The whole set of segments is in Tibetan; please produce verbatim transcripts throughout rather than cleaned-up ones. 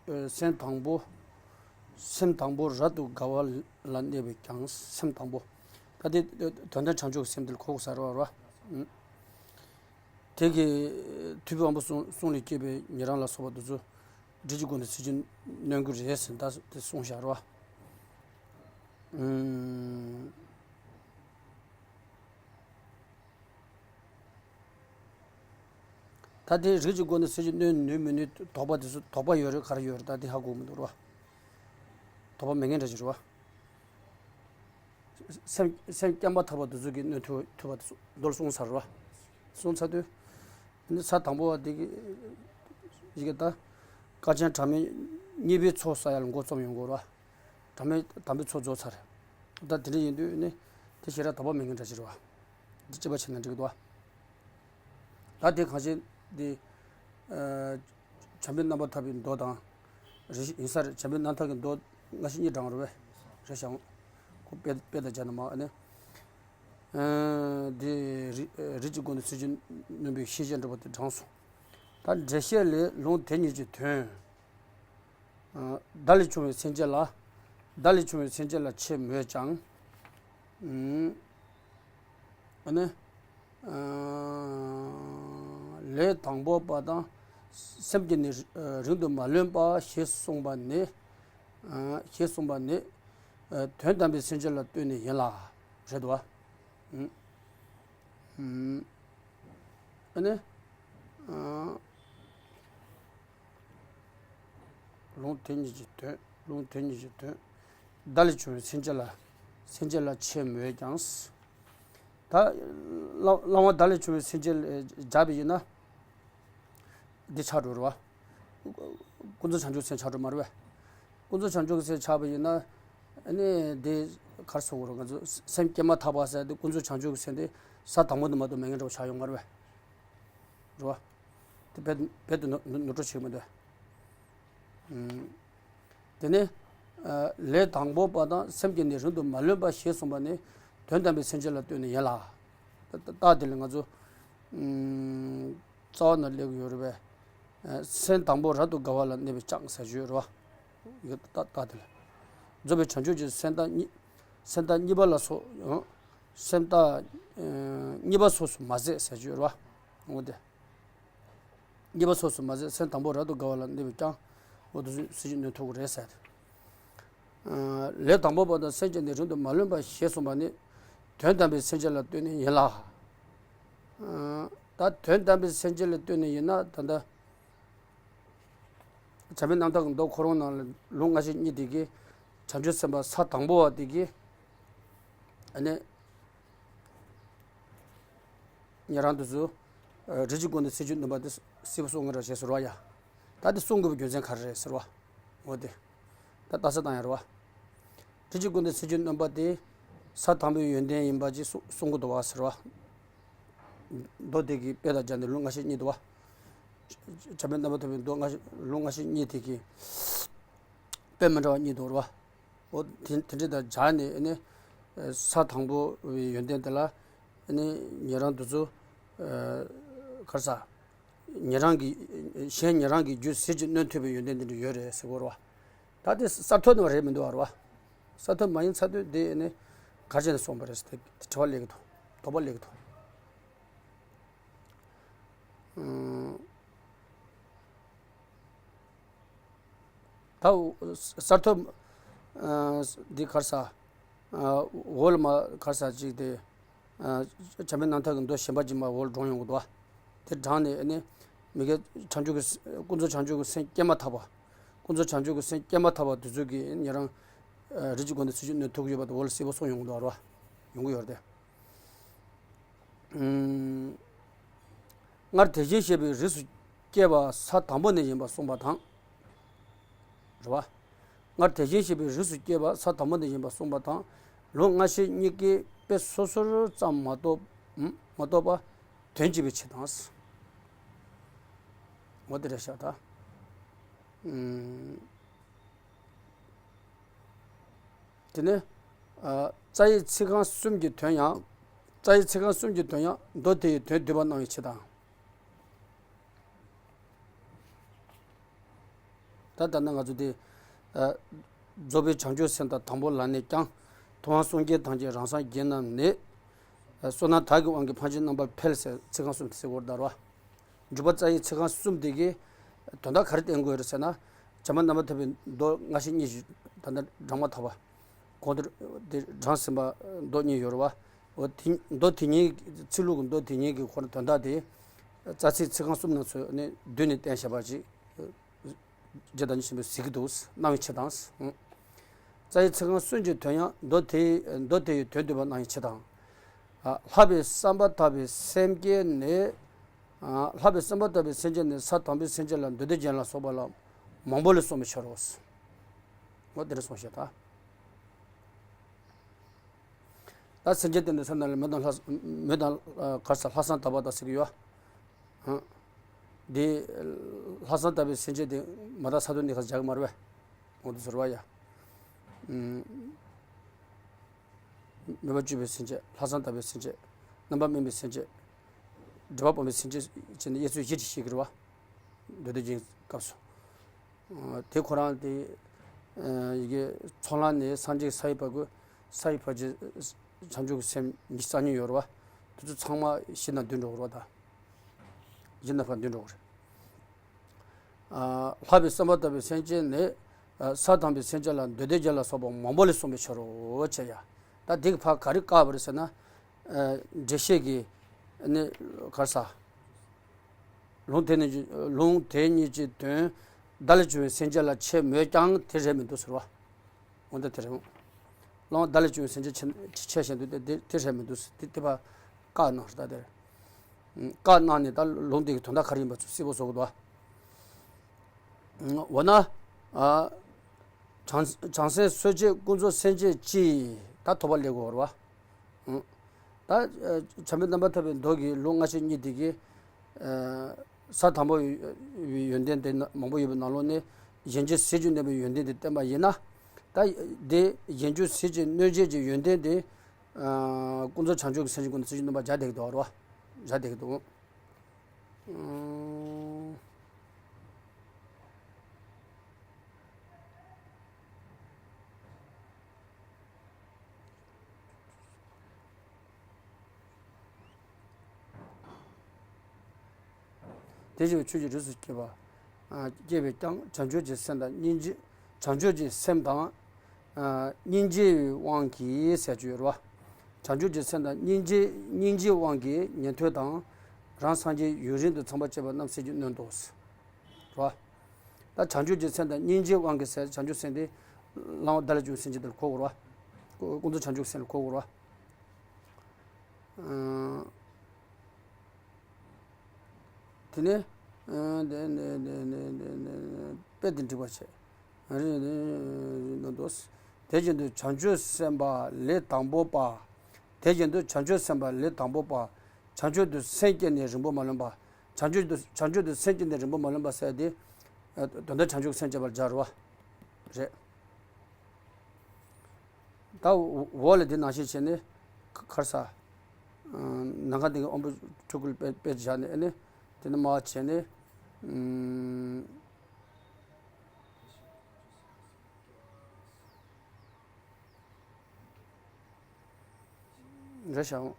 སེམས་དང་པོ། སེམས་དང་པོ་རབ་ཏུ་དགའ་བ་ལ་གནས་པས་ཀྱང་། སེམས་དང་པོ། ད་དེ་དོན་དམ་བྱང་ཆུབ་ཀྱི་སེམས་དེ་ལ་གོ་དགོས་ས་རེད་བ། དེ་གི་ཐུབ་པའི་དབང་པོ་གསུང་གསུང་ལས་སྐྱེས་པའི་ཉན་རང་ལ་སོགས་པ་དེ་ཚོ་རིགས་ཀྱི་སྒོ་ནས་ཚུལ་གྱིས་གནོན་གྱི་རེད་ཟེར་ད་དེ་གསུངས་བཞག་རེད་བ། ད་དེ་རིགས་ཀྱི་སྒོ་ནས་ཚུལ་གྱིས་གནོན་ནུས་མི་ནུས་དོགས་པ་དེ་ཚོ་དོགས་པ་ཡོད་རེད་ག་རེ་ཡོད་རེད་ད་དེ་ཧ་གོ་གི་མི་འདུག་རེད་བ། དོགས་པ་མེད་མཁན་འདྲ་ཞིག་རེད་བ། སེམས་སེམས་བསྐྱེད་མ་ཐག་པ་དེ་ཚོ་གིས་གནོན་ཐུབ་ཐུབ་པ་དེ་ཚོ་མདོར་གསུངས་ཚར་རེད་བ། གསུངས་ཚར་དུས། ས་དང་པོ་བ་དེ་གི་ཡི་གེ་ད་དཀའ་ཆེན་གྲངས་མེད་གཉིས་པའི་ཚོགས་བསགས་ཡ་ལ་མགོ་རྩོམ་ཡོང་དགོས་རེད་བ། གྲངས་མེད་དམ་པའི་ཚོགས་རྫོགས་ཚར། ད་དེ་འདྲ་ཡིན་དུས་ནི་དེ་ཞེ་དྲག་དོགས་པ་མེད་མཁན་འདྲ་ཞིག་རེད་བ། འདི་དཔྱད་པ་བྱས་ན་འགྲིག་གི་འདུག་བ། ད་དེ་གང་ཞིག་འདི། བྱམས་པའི་རྣམ་པར་ཐར་པའི་མདོ་དང་། རེ་ཞིག་ཡིན་ས་རེད་བྱམས་པའི་རྣམ་ཐར་གྱི་མདོ་སྔ་ཕྱི་གཉིས་བགྲངས་རེད་བས། རེད་ཤག་ཁོ་དཔེ་དཔེ་དང་སྦྱར་ན་མ་ཨ་ནི། འདི་རི་རིགས་ཀྱི་སྒོ་ནས་ཚུལ་གྱིས་གནོན་པའི་ཤེས་བྱ་འགྲུབ་པ་དེ་བགྲངས་སོ། ད་འགྲེལ་བཤད་ལས་ལུང་དེ་ཉིད་ཀྱི་དོན། བརྡ་ལས་བྱུང་བའི་སེམས་བསྐྱེད་ལ། བརྡ་ལས་བྱུང་བའི་སེམས་བསྐྱེད་ལ་ཆེས་མོས་ཀྱང་། ཨ་ནི། ལས་དང་པོ་པ་དང་། སེམས་བསྐྱེད་ནི་རིང་དུ་མ་ལོན་པ་ཞེས་གསུངས་པ་ནི། ཞེས་གསུངས་པ་ནི། དོན་དམ་པའི་སེམས་བསྐྱེད་ལ་ལྟོས་ནས་ཡིན་ལ། རེད་དོ། ཨ་ནི། ལུང་དེ་ཉིད་ཀྱི་དོན། ལུང་དེ་ཉིད་ཀྱི་དོན། བརྡ་ལས་བྱུང་བའི་སེམས་བསྐྱེད་ལ། སེམས་བསྐྱེད་ལ་ཆེས་མོས་ཀྱང་། ད་བླ་བླ་མ་བརྡ་ལས་བྱུང་བའི་སེམས་བསྐྱེད་ལ་སྦྱར་བ་ཡིན་ན། འདི་ཆགས་འགྲོ་རེད་བ། ཀུན་རྫོབ་བྱང་ཆུབ་སེམས་ཆགས་འགྲོ་མ་རེད་བས། ཀུན་རྫོབ་བྱང་ཆུབ་ཀྱི་སེམས་ཆགས་པ་ཡིན་ན། ཨ་ནི་འདི་ག་རེ་ཟེར་དགོས་རེད་ང་ཚོ་སེམས་བསྐྱེད་མ་ཐག་པ་ཟེར་དེ་ཀུན་རྫོབ་བྱང་ཆུབ་ཀྱི་སེམས་དེ་ས་དང་པོ་ནས་མ་གཏོགས་མེད་མཁན་འདྲ་བོ་ཆགས་ཡོང་མ་རེད་བས། རེད་བ། དེ་རྦད་རྦད་དེ་ནོར་ནོར་འཁྲུལ་བྱེད་ཀྱི་མི་འདུག་དེ་ནས། ལས་དང་པོ་པ་དང་སེམས་བསྐྱེད་ནི་རིང་དུ་མ་ལོན་པ་ཞེས་གསུངས་པ་ནི་དོན་དམ་པའི་སེམས་བསྐྱེད་ལ་ལྟོས་ནས་ཡིན་ལ། རྟགས་དེ་ལ་ང་ཚོ། རྩ་བ་ནས་སླེབས་ཀྱི་ཡོད་རེད་པས། སེམས་དང་པོ་རབ་ཏུ་དགའ་བ་ལ་གནས་པས་ཀྱང་ཟེར་རྒྱུ་ཡོད་རེད་བ། ཡོད་རྟགས་རྟགས་དེ་ལ། རྫོགས་པའི་བྱང་ཆུབ་ཀྱི་སེམས་རྟགས་གཉིས། སེམས་རྟགས་གཉིས་པ་ལ་སོགས། སེམས་རྟགས་གཉིས་པ་སོགས་སུ་མ་ཟད་ཟེར་རྒྱུ་ཡོད་རེད་བ། འོ་དེ། གཉིས་པ་སོགས་སུ་མ་ཟད་སེམས་དང་པོ་རབ་ཏུ་དགའ་བ་ལ་གནས་པས་ཀྱང་། འོ་དེ་ཚོ་ཚུལ་གྱིས་གནོན་ཐུབ་ཀྱི་རེད་ཟེར། ལས་དང་པོ་པ་དང་སེམས་བསྐྱེད་ནི་རིང་དུ་མ་ལོན་པ་ཞེས་གསུངས་པ་ནི། དོན་དམ་པའི་སེམས་བསྐྱེད་ལ་ལྟོས་ནས་ཡིན་ལ། ད་དོན་དམ་པའི་སེམས་བསྐྱེད་ལ་ལྟོས་ནས་ཡིན་ན་ད་ལྟ། བྱམས་པའི་རྣམ་ཐར་གྱི་མདོ་ཁོ་རང་ནང་ལ་ལུང་སྔ་ཕྱི་གཉིས་དེ་གིས། བྱང་ཆུབ་སེམས་དཔའ་ས་དང་པོ་བ་དེ་གིས། ཨ་ནི། ཉན་རང་དེ་ཚོ། རིགས་ཀྱི་སྒོ་ནས་ཚུལ་གྱིས་གནོན་པ་དེ་སྲིད་པ་སོང་ངེ་ར་ཞེས་ཟེར་བ་ཡ། ད་དེ་གསུང་དགོས་པའི་རྒྱུ་མཚན་ག་རེ་རེད་ཟེར་བ། འོ་དེ། ད་ལྟ་ས་དང་ཡ་རེད་བ། རིགས་ཀྱི་སྒོ་ནས་ཚུལ་གྱིས་གནོན་པ་དེ། ས་དང་པོའི་ཡོན་ཏན་ཡིན་པ་ཅིག་གསུང་གསུང་གི་འདུག་བ་ཟེར་བ། མདོ་དེ་གི་དཔེ་དང་སྦྱར་ནས་ལུང་སྔ་ཕྱི་གཉིས་འདུག་བ། བྱམས་པའི་རྣམ་པར་ཐར་པའི་མདོ་སྔ་ཕྱི་ལུང་སྔ་ཕྱི་གཉིས་དེ་གི། དཔེ་མི་འདྲ་བ་གཉིས་འདུག་རེད་བ། འོ་དེ་དེ་འདྲ་དང་སྦྱར་ནས་ཨ་ནི། ས་དང་པོ་བའི་ཡོན་ཏན་དེ་ལ། ཨ་ནི་ཉན་རང་དེ་ཚོ། ག་རེ་ཟ། ཉན་རང་གི། གཞན་ཉན་རང་གི་རྒྱུད་ཟིལ་གྱིས་གནོན་ཐུབ་པའི་ཡོན་ཏན་དེ་འདྲ་ཡོད་རེད་ཟེར་གོ་རེད་བ། ད་དེ་གསར་ཐོན་ནི་མ་རེད་མི་འདུག་བ་རེད་བ། གསར་ཐོན་མ་ཡིན་ཚར་དུས་དེ་ཨ་ནི། ག་རེ་བྱས་ནས་གསུངས་པ་རེད་ཟེར་དེ་དྲི་བ་སླེབས་ཀྱི་འདུག་དོགས་པ་སླེབས་ཀྱི་འདུག་ད་གསར་ཐོན། འདི་ག་རེ་ཟ། འོལ་མ་ག་རེ་ཟ་ཅིག་དེ། བྱམས་པའི་རྣམ་ཐར་གྱི་མདོ་གཞན་པ་ཅིག་མ་འོལ་སྒྲོན་ཡོང་གི་འདུག་བ། དེ་དྲངས་ནས་ཨ་ནི། མི་དགེ་བྱང་ཆུབ་ཀྱི་ཀུན་རྫོབ་བྱང་ཆུབ་ཀྱི་སེམས་བསྐྱེད་མ་ཐག་པ། ཀུན་རྫོབ་བྱང་ཆུབ་ཀྱི་སེམས་བསྐྱེད་མ་ཐག་པ་དེ་ཚོ་གིས་ཉན་རང་། རིགས་ཀྱི་སྒོ་ནས་ཚུལ་གྱིས་གནོན་ཐུབ་ཀྱི་ཡོད་པ་དེ་འོལ་སྲིད་པ་སོང་ཡོང་གི་འདུག་བ་རེད་བ། ཡོང་གི་ཡོད་རེད་དེ། སྔར་དེ་བཞིན་གཤེགས་པའི་རིགས་སུ་སྐྱེས་པ་ས་དང་པོ་ནས་ཡིན་པར་གསུངས་པ་དང་། རེད་བ། སྔར་དེ་བཞིན་གཤེགས་པའི་རིགས་སུ་སྐྱེས་པ་ས་དང་པོ་ནས་ཡིན་པར་གསུངས་པ་དང་། ལུང་སྔ་ཕྱི་གཉིས་ཀའི་དཔེ་སོ་སོར་ཙམ་མ་གཏོགས། མ་གཏོགས་པ། དོན་གཅིག་པའི་ཕྱིར་དང་། འོ་དེ་རེད་ཤག་ད། དེ་ནས། རྩ་ཡི་ཚིག་རྐང་གསུམ་གྱི་དོན་ཡང་། རྩ་ཡི་ཚིག་རྐང་གསུམ་གྱི་དོན་ཡང་མདོ་དེ་ཡི་དོན་བསྡུས་པ་གནང་བའི་ཕྱིར་དང་། ད་ལྟ་ན་ང་ཚོ་དེ་ཨ་རྫོགས་པའི་བྱང་ཆུབ་སེམས་དང་དང་པོ་ལ་གནས་ཀྱང་། ཐུབ་དབང་སངས་རྒྱས་ཐམས་ཅད་རང་སངས་རྒྱས་རྣམས་ནི། ཨ་བསོད་ནམས་དག་གི་དབང་གིས་ཕར་ཕྱིན་རྣམ་པར་འཕེལ་ཟེར་ཚིག་རྐང་གསུམ་ཟེར་བར་བསྡུར་བ། འཇུག་པ་རྩ་བའི་ཚིག་རྐང་གསུམ་དེ་གིས་དོན་དག་ག་རེ་བསྟན་དགོས་རེད་ཟེར་ན། བྱམས་པ་རྣམ་པར་ཐར་པའི་མདོ་སྔ་ཕྱི་གཉིས་ཤིག་ད་ལྟ་བགྲང་མ་ཐག་པ། གོང་དུ་དེ་བགྲང་ཟིན་པ་མདོ་གཉིས་ཡོད་རེད་བ། འོ་དེ་མདོ་དེ་གཉིས། ཚིག་ལྷུག་གི་མདོ་དེ་གཉིས་ཀྱི་ཁོ་ན་དོན་དག་དེ་རྩ་ཚིག་ཚིག་རྐང་གསུམ་ནང་ཚུད་ནས་བསྡུས་ནས་བསྟན་བཞག་པ་ཅིག་རྗེ་བདག་ཉིད་ཆེན་པོས་གཟིགས་ཀྱི་འདུག་གནང་བའི་ཕྱིར་དང་། རྩ་བའི་ཚིག་རྐང་གསུམ་གྱི་དོན་ཡང་མདོ་དེ་མདོ་དེ་ཡི་དོན་བསྡུས་པ་གནང་བའི་ཕྱིར་དང་། ལྷག་པའི་བསམ་པ་དག་པའི་སེམས་ཅན་ནི། ལྷག་པའི་བསམ་པ་དག་པའི་སེམས་ཅན་ནི་ས་དང་པོའི་སེམས་ཅན་ལ་འདོད་ལྡན་ཅན་ལ་སོགས་པ་ལ་མང་པོ་ལས་གསུངས་པའི་ཕྱིར་རོ། འོ་དེ་འདྲ་གསུངས་ཤག་ད། ད་སེམས་ཅན་དེ་འདྲ་ས་ན་ལ་མོས་དང་ལྷ་མོས་དང་གར་ས་ལྷག་བསམ་དག་པ་དང་ཟེར་གྱི་ཡོད། འདི་ལྷག་བསམ་དག་པའི་སེམས་ཅན་དེ་མ་དག་ས་དོན་ནི་ག་ས་བྱ་གི་མ་རེད་པས། འོ་དེ་ཟེར་བ་ཡ། མོས་པ་བཅུག་པའི་སེམས་ཅན། ལྷག་བསམ་དག་པའི་སེམས་ཅན། རྣམ་པར་སྨིན་པའི་སེམས་ཅན། སྒྲིབ་པ་སྤོང་བའི་སེམས་ཅན་བྱས་ནས་དབྱེ་ཚུལ་བཞི་ཅིག་བཤད་ཀྱི་རེད་བ། འདོད་ལྡན་ཅན་སྐབས་སུ། དེ་ཁོ་རང་དེ་ཡི་གེ་ཚོགས་ལམ་ནས་སངས་རྒྱས་ས་ཡི་བར་དགོས། ས་ཡི་བར་གྱི་བྱང་ཆུབ་ཀྱི་སེམས་ཉི་ཤུ་རྩ་གཉིས་ཡོད་རེད་བ། དེ་ཚོ་ཚང་མ་བཞི་ནང་འདུས་འགྲོ་གི་རེད་བ་ད། བཞི་ནང་ཕར་འདུས་འགྲོ་གི་རེད། ལྷག་པའི་བསམ་པ་དག་པའི་སེམས་ཅན་ནི། ས་དང་པོའི་སེམས་ཅན་ལ་འདོད་ལྡན་ཅན་ལ་སོགས་པ་མང་པོ་ལས་གསུངས་པའི་ཕྱིར་རོ་ཅེས་ཡ། ད་འདི་གི་ཕར་ག་རེ་བཀག་པ་རེད་ཟེར་ན། འགྲེལ་བཤད་ཀྱི་ནི་གར་ས། ལུང་དེ་ནི་ལུང་དེ་ཉིད་ཀྱི་དོན་བརྡ་ལས་བྱུང་བའི་སེམས་ཅན་ལ་ཆེས་མོས་ཀྱང་དེ་རེད་མི་འདུག་ཟེར་བ། འོ་ད་དེ་རེད། བླང་བརྡ་ལས་བྱུང་བའི་སེམས་ཅན་ཆེ་ཆེ་ཞིང་འདུག་སྟེ་དེ་དེ་རེད་མི་འདུག་ཟེར་དེ་དེ་ཕར་བཀག་གནང་ཟེར་ད་དེ་རེད། བཀག་གནང་ནས་ད་ལུང་དེ་གི་དོན་དག་ག་རེ་ཡིན་པ་ཚོ་གསལ་པོ་བཟོ་དགོས་འདུག་འོ་ན། བྱང་བྱང་སེམས་སོ་སྐྱེ་ཀུན་རྫོབ་སེམས་ཅན་སྤྱི་ད་ཐོབ་པ་ལེགས་དགོས་རེད་བ། ད་བྱམས་པའི་རྣམ་པར་ཐར་པའི་མདོ་གི་ལུང་སྔ་ཕྱི་གཉིས་དེ་གི་ས་དང་པོ་ཡི་ཡོན་ཏན་དེ་མང་པོ་ཡོད་པའི་ནང་ལོགས་ནས་གཞན་བརྗོད་ཟིལ་གྱིས་གནོན་པའི་ཡོན་ཏན་དེ་བསྟན་པ་ཡིན་ན། ད་དེ་གཞན་བརྗོད་ཟིལ་གྱིས་གནོན་བྱེད་ཀྱི་ཡོན་ཏན་དེ། ཀུན་རྫོབ་བྱང་ཆུབ་ཀྱི་སེམས་ཀྱི་སྒོ་ནས་ཟིལ་གྱིས་གནོན་པ་བྱ་བསྡད་ཀྱི་འདུག་རེད་བ། བྱ་བསྡད་ཀྱི་འདུག་དེ་བཞིན་ཆོས་ཀྱི་རིགས་སུ་སྐྱེས་པ། སྐྱེས་པས་ཀྱང་བྱང་ཆུབ་ཀྱི་སེམས་དང་སྙིང་རྗེ། བྱང་ཆུབ་ཀྱི་སེམས་དང་། སྙིང་རྗེའི་དབང་གིས་ཟེར་གྱི་ཡོད་རེད་བ། བྱང་ཆུབ་ཀྱི་སེམས་དང་སྙིང་རྗེ་སྙིང་རྗེའི་དབང་གིས་ཉན་ཐོས་དང་། རང་སངས་རྒྱས་ཡུན་རིང་དུ་ཚངས་པར་སྤྱད་པ་རྣམས་ཟིལ་གྱིས་གནོན་ཏོ། རེད་བ། ད་བྱང་ཆུབ་ཀྱི་སེམས་དང་སྙིང་རྗེའི་དབང་གིས་ཟེར་བྱང་ཆུབ་སེམས་དེ། བླང་བར་བརྡ་ལས་བྱུང་སེམས་ཅན་དེར་གོ་དགོས་རེད་བ། ཀུན་རྫོབ་བྱང་ཆུབ་སེམས་ལ་གོ་དགོས་རེད་བ། དེ་ནས་དཔེ་དེ་འགྲིག་པ་བྱས། དེ་བཞིན་དུ་བྱང་ཆུབ་སེམས་དཔའ་ལས་དང་པོ་པ། དེ་བཞིན་དུ་བྱང་ཆུབ་སེམས་དཔའ་ལས་དང་པོ་པ། བྱང་ཆུབ་ཏུ་སེམས་བསྐྱེད་ནས་རིང་པོ་མ་ལོན་པ། བྱང་ཆུབ་ཏུ་བྱང་ཆུབ་ཏུ་སེམས་བསྐྱེད་ནས་རིང་པོ་མ་ལོན་པ་ཟེར་དེ། དོན་དམ་བྱང་ཆུབ་སེམས་བསྐྱེད་པར་སྦྱར་བ་རེད། ད་འོག་ལ་དེ་ནང་བཞིན་བྱས་ནས་ཁར་ས། ནམ་མཁའ་ལྡིང་གི་དབང་པོ་ཕྲུ་གུ་ལ་དཔེ་དཔེ་བཞག་ནས་ཨ་ནི་དེ་ནི་མ་བྱས་ནས། རེད་ཤག་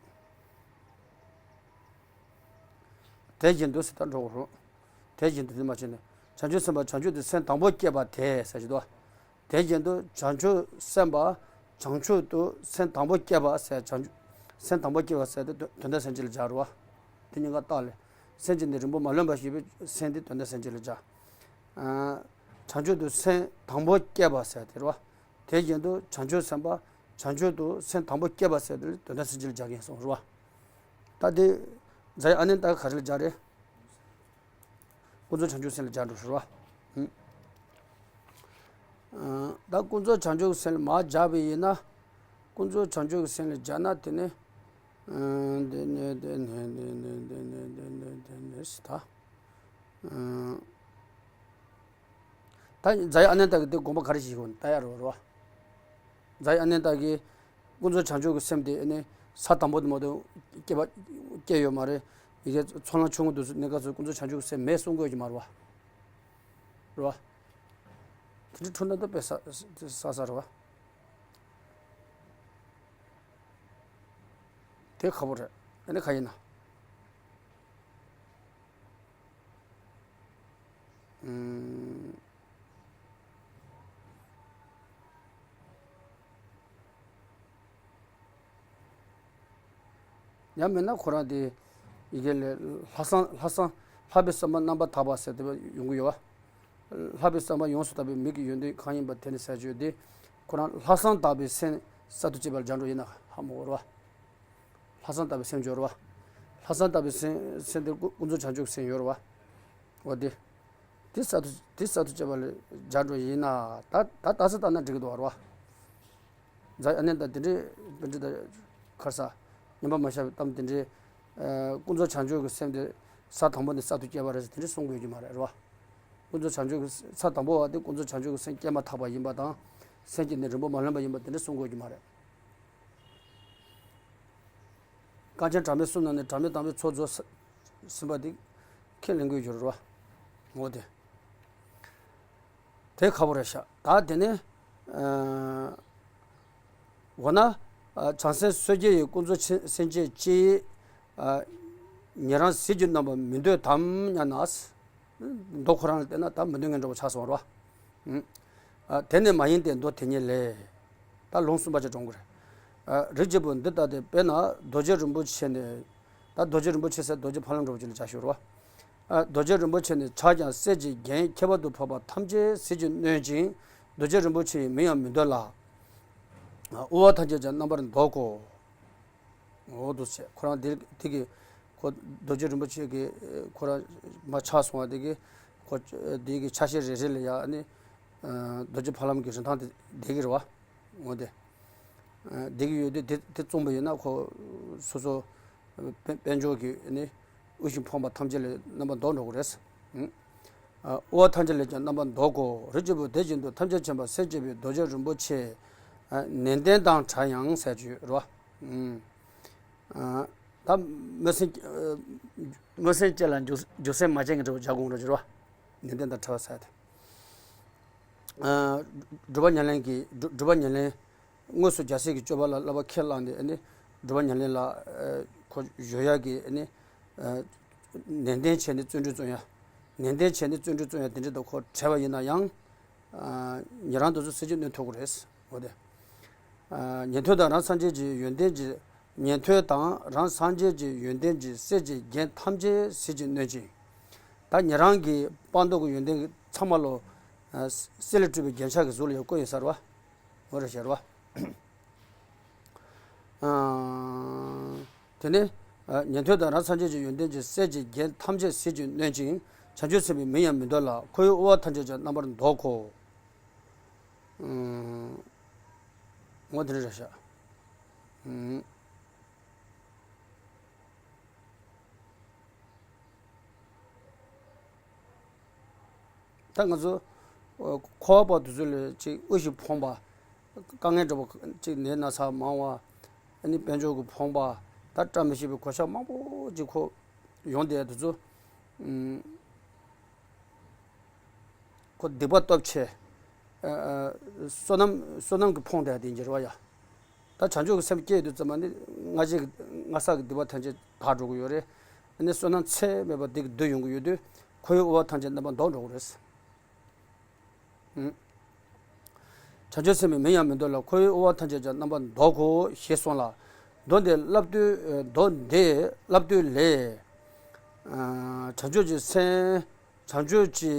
དེ་བཞིན་དུ་ཟེར་ད་འགྲོ་གི་རེད། དེ་བཞིན་དུ་དེ་མ་བྱས་ནས་བྱང་ཆུབ་སེམས་དཔའ་བྱང་ཆུབ་ཏུ་སེམས་དང་པོ་བསྐྱེད་པ་དེ་ཟེར་གྱི་འདུག་དེ་བཞིན་དུ་བྱང་ཆུབ་སེམས་དཔའ་བྱང་ཆུབ་ཏུ་སེམས་དང་པོ་བསྐྱེད་པ་ཟེར་བྱང་ཆུབ་སེམས་དང་པོ་བསྐྱེད་པ་ཟེར་དེ་དོན་དམ་སེམས་བསྐྱེད་ལ་སྦྱར་རེད་བ། དེ་གཉིས་ཀ་བཏགས་ལས་སེམས་བསྐྱེད་ནས་རིང་པོ་མ་ལོན་པ་ཞེས་པའི་སེམས་དེ་དོན་དམ་སེམས་བསྐྱེད་ལ་སྦྱར། བྱང་ཆུབ་ཏུ་སེམས་དང་པོ་བསྐྱེད་པ་ཟེར་དེ་རེད་བ། དེ་བཞིན་དུ་བྱང་ཆུབ་སེམས་དཔའ་བྱང་ཆུབ་ཏུ་སེམས་དང་པོ་བསྐྱེད་པ་ཟེར་དེ་དོན་དམ་སེམས་བསྐྱེད་ལ་སྦྱར་མཁན་སོང་རེད་བ། ད་དེ་རྫ་ཡི་ཨ་ནེ་ད་ག་རེ་ལ་སྦྱར་རེད། ཀུན་རྫོབ་བྱང་ཆུབ་སེམས་ལ་སྦྱར་འགྲོ་ཟེར་བ། ད་ཀུན་རྫོབ་བྱང་ཆུབ་སེམས་ལ་མར་སྦྱར་བ་ཡིན་ན། ཀུན་རྫོབ་བྱང་ཆུབ་སེམས་ལ་སྦྱར་ན་དེ་ནི། འདི་ནི་འདི་ནི་འདི་ནི་འདི་ནི་འདི་ནི་འདི་ནི་ཟེར་ད། ད་རྫ་ཡི་ཨ་ནེ་ད་གི་དེ་དགོངས་པ་ག་རེ་ཞིག་གོ་ད་ཡ་རོ་རོ། རྫ་ཡི་ཨ་ནེ་ད་གི་ཀུན་རྫོབ་བྱང་ཆུབ་ཀྱི་སེམས་དེ་ཨ་ནི་ས་དང་པོ་དེ་མ་གཏོགས་སྐྱེ་བ་སྐྱེ་ཡོད་མ་རེད། ཡི་གེ་ཚོགས་ལམ་ཆུང་ངུ་དུ་གནས་སྐབས་སུ་ཀུན་རྫོབ་བྱང་ཆུབ་ཀྱི་སེམས་མེད་གསུང་དགོས་ཀྱི་མ་རེད་བ། རེད་བ། དེ་འདྲའི་འཁྲུལ་སྣང་ད་དཔེ་ས་ས་ས་རེད་བ། དེ་ཁག་པོ་རེད། ཨ་ནི་ག་ཡིན་ན། ཨུམ། ཡང་མིན་ན་ཁོ་རང་དེ་ཡི་གེ་ལས་ལྷག་བསམ་ལྷག་བསམ་ལྷག་པའི་བསམ་པ་རྣམ་པར་དག་པ་ཟེར་དེ་ཡོང་གི་ཡོད་བ། ལྷག་པའི་བསམ་པ་ཡོངས་སུ་དག་པའི་མིག་གི་ཡོན་ཏན་གང་ཡིན་པ་དེ་ནི་ཟེར་བརྗོད་དེ། ཁོ་རང་ལྷག་བསམ་དག་པའི་སེམས་གསར་དུ་སྐྱེས་པ་ལ་སྦྱར་འགྲོ་ཡིན་ན་ཧ་མ་གོ་ར་བ། ལྷག་བསམ་དག་པའི་སེམས་སྦྱོར་བ། ལྷག་བསམ་དག་པའི་སེམས་སེམས་དེ་ཀུན་ཀུན་རྫོབ་བྱང་ཆུབ་སེམས་ཡོད་ར་བ། འོ་དེ། དེ་གསར་དུ་དེ་གསར་དུ་སྐྱེས་པ་ལ་སྦྱར་འགྲོ་ཡིན་ན་ད་ད་ད་ས་ལྟ་ན་འགྲིག་གི་འདུག་བ་ར་བ། རྫ་ཨ་ནེ་ད་དེ་འདྲའི་དེ་འདྲའི་ད་ཁར་ས་ཉན་པ་མ་བཞག་པའི་གཏམ་དེ་འདྲའི། ཀུན་རྫོབ་བྱང་ཆུབ་ཀྱི་སེམས་དེ་ས་དང་པོ་ནས་གསར་དུ་སྐྱེས་པ་རེད་ཟེར་དེ་འདྲའི་གསུང་དགོས་ཀྱི་མ་རེད་ར་བ། ཀུན་རྫོབ་བྱང་ཆུབ་ཀྱི་ས་དང་པོ་བ་དེ་ཀུན་རྫོབ་བྱང་ཆུབ་ཀྱི་སེམས་སྐྱེས་མ་ཐག་པ་ཡིན་པ་དང་། སེམས་ཀྱི་ནི་རིང་པོ་མ་ལོན་པ་ཡིན་པ་དེ་འདྲ་གསུང་དགོས་ཀྱི་མ་རེད། རྐང་ཆེན་གྲངས་མེད་གསུམ་ནང་ནས་གྲངས་མེད་དང་པོའི་ཚོགས་རྫོགས་ཟིན་པ་དེ་ཁས་ལེན་དགོས་ཀྱི་རེད་བ། འོ་དེ། དེ་ཁག་པོ་རེད་ཤག་ད་དེ་ནས། འོ་ན། བྱང་སེམས་སོ་སྐྱེ་ཡི་ཀུན་རྫོབ་སེམས་བསྐྱེད་ཅིག་ཉན་རང་ཟིལ་གྱིས་གནོན་པ་མི་འདོད་དམ་སྙམ་ན། མདོ་ཁོ་རང་ལ་བལྟས་ན་ད་མི་འདོད་མཁན་འདྲ་པོ་ཆགས་སོང་བ་རེད་བ། དེ་ནི་མ་ཡིན་ཏེ་མདོ་དེ་ཉིད་ལས། ད་ལུང་གསུམ་པ་ཅིག་དྲངས་དགོས་རེད། རིགས་ཀྱི་བུ་འདི་ལྟ་སྟེ་དཔེར་ན་རྡོ་རྗེ་རིན་པོ་ཆེ་ནི། ད་རྡོ་རྗེ་རིན་པོ་ཆེ་ཟེར་རྡོ་རྗེ་ཕ་ལམ་འདྲ་པོ་ཅིག་ལ་བྱ་ཞུ་རེད་བ། རྡོ་རྗེ་རིན་པོ་ཆེ་ནི་ཕྱག་རྒྱའི་གསེར་གྱི་རྒྱན་ཁྱད་པར་དུ་འཕགས་པ་ཐམས་ཅད་ཟིལ་གྱིས་གནོན་ཅིང་རྡོ་རྗེ་རིན་པོ་ཆེ་ཡི་མིང་ཡང་མི་འདོད་ལ། དབུལ་བ་ཐམས་ཅད་ཀྱང་རྣམ་པར་འདོགས་གོ། འོ་འདུག་ཟེར་ཁོ་རང་དེ་དེ་གི་ཁོ་རྡོ་རྗེ་རིན་པོ་ཆེ་གི་ཁོ་རང་མ་ཆགས་སོང་བ་དེ་གི་ཁོ་དེ་གི་ཆ་ཤས་རེ་རེ་ལ་ཡང་ནི་རྡོ་རྗེ་ཕ་ལམ་གྱི་རིན་ཐང་དེ་དེ་གི་རེད་བ། འོ་དེ་དེ་གི་ཡོད་དུས་དེ་དེ་བཙོང་པ་ཡིན་ན་ཁོ་སོ་སོ་དཔལ་དཔལ་འབྱོར་གྱི་ནི་དབུལ་ཞིང་ཕོངས་པ་ཐམས་ཅད་ལས་རྣམ་པར་འདོགས་འགྲོ་གི་རེད། དབུལ་བ་ཐམས་ཅད་ལས་ཀྱང་རྣམ་པར་འདོགས་གོ། རིགས་ཀྱི་བུ་དེ་བཞིན་དུ་ཐམས་ཅད་མཁྱེན་པ་སེམས་བསྐྱེད་པའི་རྡོ་རྗེ་རིན་པོ་ཆེ། ནན་ཏན་དང་བྲལ་ཡང་ཟེར་རྒྱུ་རེད་བ། ད་མི་སེམས་མི་སེམས་ཅན་ལ་འཇུག་འཇུག་སེམས་མ་བྱེད་ཀྱི་འདྲ་བོ་བྱ་དགོངས་རོགས་ཀྱི་རེད་བ། ནན་ཏན་དང་བྲལ་བ་ཟེར་ཏེ། སྒྲུབ་པ་ཉམས་ལེན་གྱི་སྒྲུབ་སྒྲུབ་པ་ཉམས་ལེན། དངོས་སུ་རྒྱལ་སྲས་ཀྱི་སྤྱོད་པ་ལ་བསླབ་པ་ཁས་བླངས་ནས་ཨ་ནི་སྒྲུབ་པ་ཉམས་ལེན་ལ་ཁོ་གཞོལ་ཡག་གི་ཨ་ནི་ནན་ཏན་བྱས་ནས་བརྩོན་འགྲུས་བརྩོན་ཡ། ནན་ཏན་བྱས་ནས་བརྩོན་འགྲུས་བརྩོན་ཡ་དེ་འདྲ་དང་ཁོ་བྲལ་བ་ཡིན་ན་ཡང་ཉན་རང་དེ་ཚོ་ཟིལ་གྱིས་གནོན་ཐུབ་ཀྱི་རེད། འོ་དེ། ཉན་ཐོས་དང་རང་སངས་རྒྱས་ཀྱི་ཡོན་ཏན་གྱི་ཉན་ཐོས་དང་རང་སངས་རྒྱས་ཀྱི་ཡོན་ཏན་གྱི་གསེར་གྱི་རྒྱན་ཐམས་ཅད་ཟིལ་གྱིས་གནོན་ཅིང་། ད་ཉན་རང་གི་སྤངས་རྟོགས་ཀྱི་ཡོན་ཏན་ཚང་མ་ལོ། གསེར་ལས་གྲུབ་པའི་རྒྱན་ཆ་གི་གཟུགས་ལ་ཡང་བཀོད་ཡོད་ས་རེད་བ། འོ་རེད་ཤག་རེད་བ། དེ་ནས་ཉན་ཐོས་དང་རང་སངས་རྒྱས་ཀྱི་ཡོན་ཏན་གྱི་གསེར་གྱི་རྒྱན་ཐམས་ཅད་ཟིལ་གྱིས་གནོན་ཅིང་བྱང་ཆུབ་སེམས་དཔའི་མིང་ཡང་མི་འདོད་ལ། ཁོ་བོའི་དབུལ་བ་ཐམས་ཅད་ཀྱང་རྣམ་པར་འདོགས་གོ། འོ་དེ་འདྲ་རེད་ཤག་ད་ང་ཚོ་འཁོར་བ་པ་དེ་ཚོ་ལས་ཅིག་དབུལ་ཞིང་ཕོངས་པ། དཀའ་ངལ་འདྲ་པོ་ཅིག་ནད་ན་ཚ་མང་བ། ཨ་ནི་དཔལ་འབྱོར་གྱི་ཕོངས་པ། ད་བཀྲ་མི་ཤིས་པའི་གོད་ཆག་མང་པོ་ཅིག་ཁོ་ཡོང་བསྡད་དེ་ཚོ། ཁོ་སྡིག་པ་སྟོབས་ཆེ། བསོད་ནམས་བསོད་ནམས་ཀྱི་ཕོངས་དེ་དེ་འགྱུར་བ་ཡ། ད་བྱང་ཆུབ་ཀྱི་སེམས་སྐྱེས་དུས་ཙམ་པ་ནི་སྔ་རྗེས་ཀྱི་སྔ་ས་གི་སྡིག་པ་ཐམས་ཅད་དག་འགྲོ་གི་ཡོད་རེད། ཨ་ནི་བསོད་ནམས་ཚད་མེད་པ་སྡིག་སྡུག་ཡོང་གི་ཡོད་དུས་ཁོ་བོའི་དབུལ་བ་ཐམས་ཅད་རྣམ་པར་འདོགས་འགྲོ་གི་རེད། བྱང་ཆུབ་སེམས་དཔའི་མིང་ཡང་མི་འདོད་ལ། ཁོ་བོའི་དབུལ་བ་ཐམས་ཅད་ཀྱང་རྣམ་པར་འདོགས་གོ་ཞེས་གསུངས་ལ། མདོ་འདི་བསླབ་བཏུས་མདོ་འདི་བསླབ་བཏུས་ལས། བྱང་ཆུབ་ཀྱི་སེམས། བྱང་ཆུབ་ཀྱི་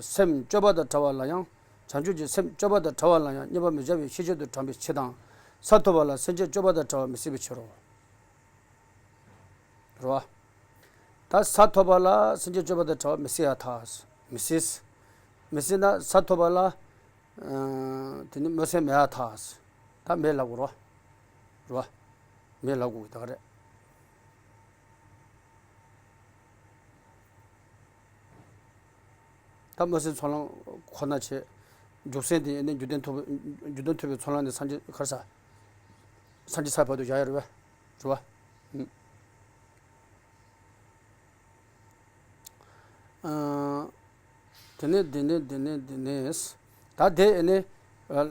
སེམས་སྤྱོད་པ་དང་བྲལ་བ་ལ་ཡང་། བྱང་ཆུབ་ཀྱི་སེམས་སྤྱོད་པ་དང་བྲལ་བ་ལ་ཡང་རྙེད་པར་མི་བྱ་བའི་ཤེས་བྱ་དུ་དྲངས་པའི་ཕྱིར་དང་། ས་ཐོབ་པ་ལ་སེམས་ཅན་སྤྱོད་པ་དང་བྲལ་བ་མི་སྲིད་པའི་ཕྱིར་རོ། རེད་བ། ད་ས་ཐོབ་པ་ལ་སེམས་ཅན་སྤྱོད་པ་དང་བྲལ་བ་མི་སྲིད་ཡ་ཐག་མི་སྲིད། མི་སྲིད་ན་ས་ཐོབ་པ་ལ་དེ་ནི་མོས་སེམས་མེད་ཡ་ཐག་ད་མེད་ལབ་དགོས་རོ། རེད་བ། མེད་ལབ་དགོས་ཀྱི་ད་ག་རེད། ད་མོས་སེམས་ཚོགས་ལམ་ཁོ་ན་བྱེད། འཇུག་སེམས་དེ་ནི་རྒྱུ་ལྡན་ཐོབ་རྒྱུ་ལྡན་ཐོབ་པའི་ཚོགས་ལམ་ནས་སངས་རྒྱས་ག་རེ་ཟ། སངས་རྒྱས་ས་བར་དུ་བཞག་ཡ་རེད་བས། རེད་བ། དེ་ནས་དེ་ནས་དེ་ནས་དེ་ནས། ད་དེ་ཨེ་ནི་ཨ་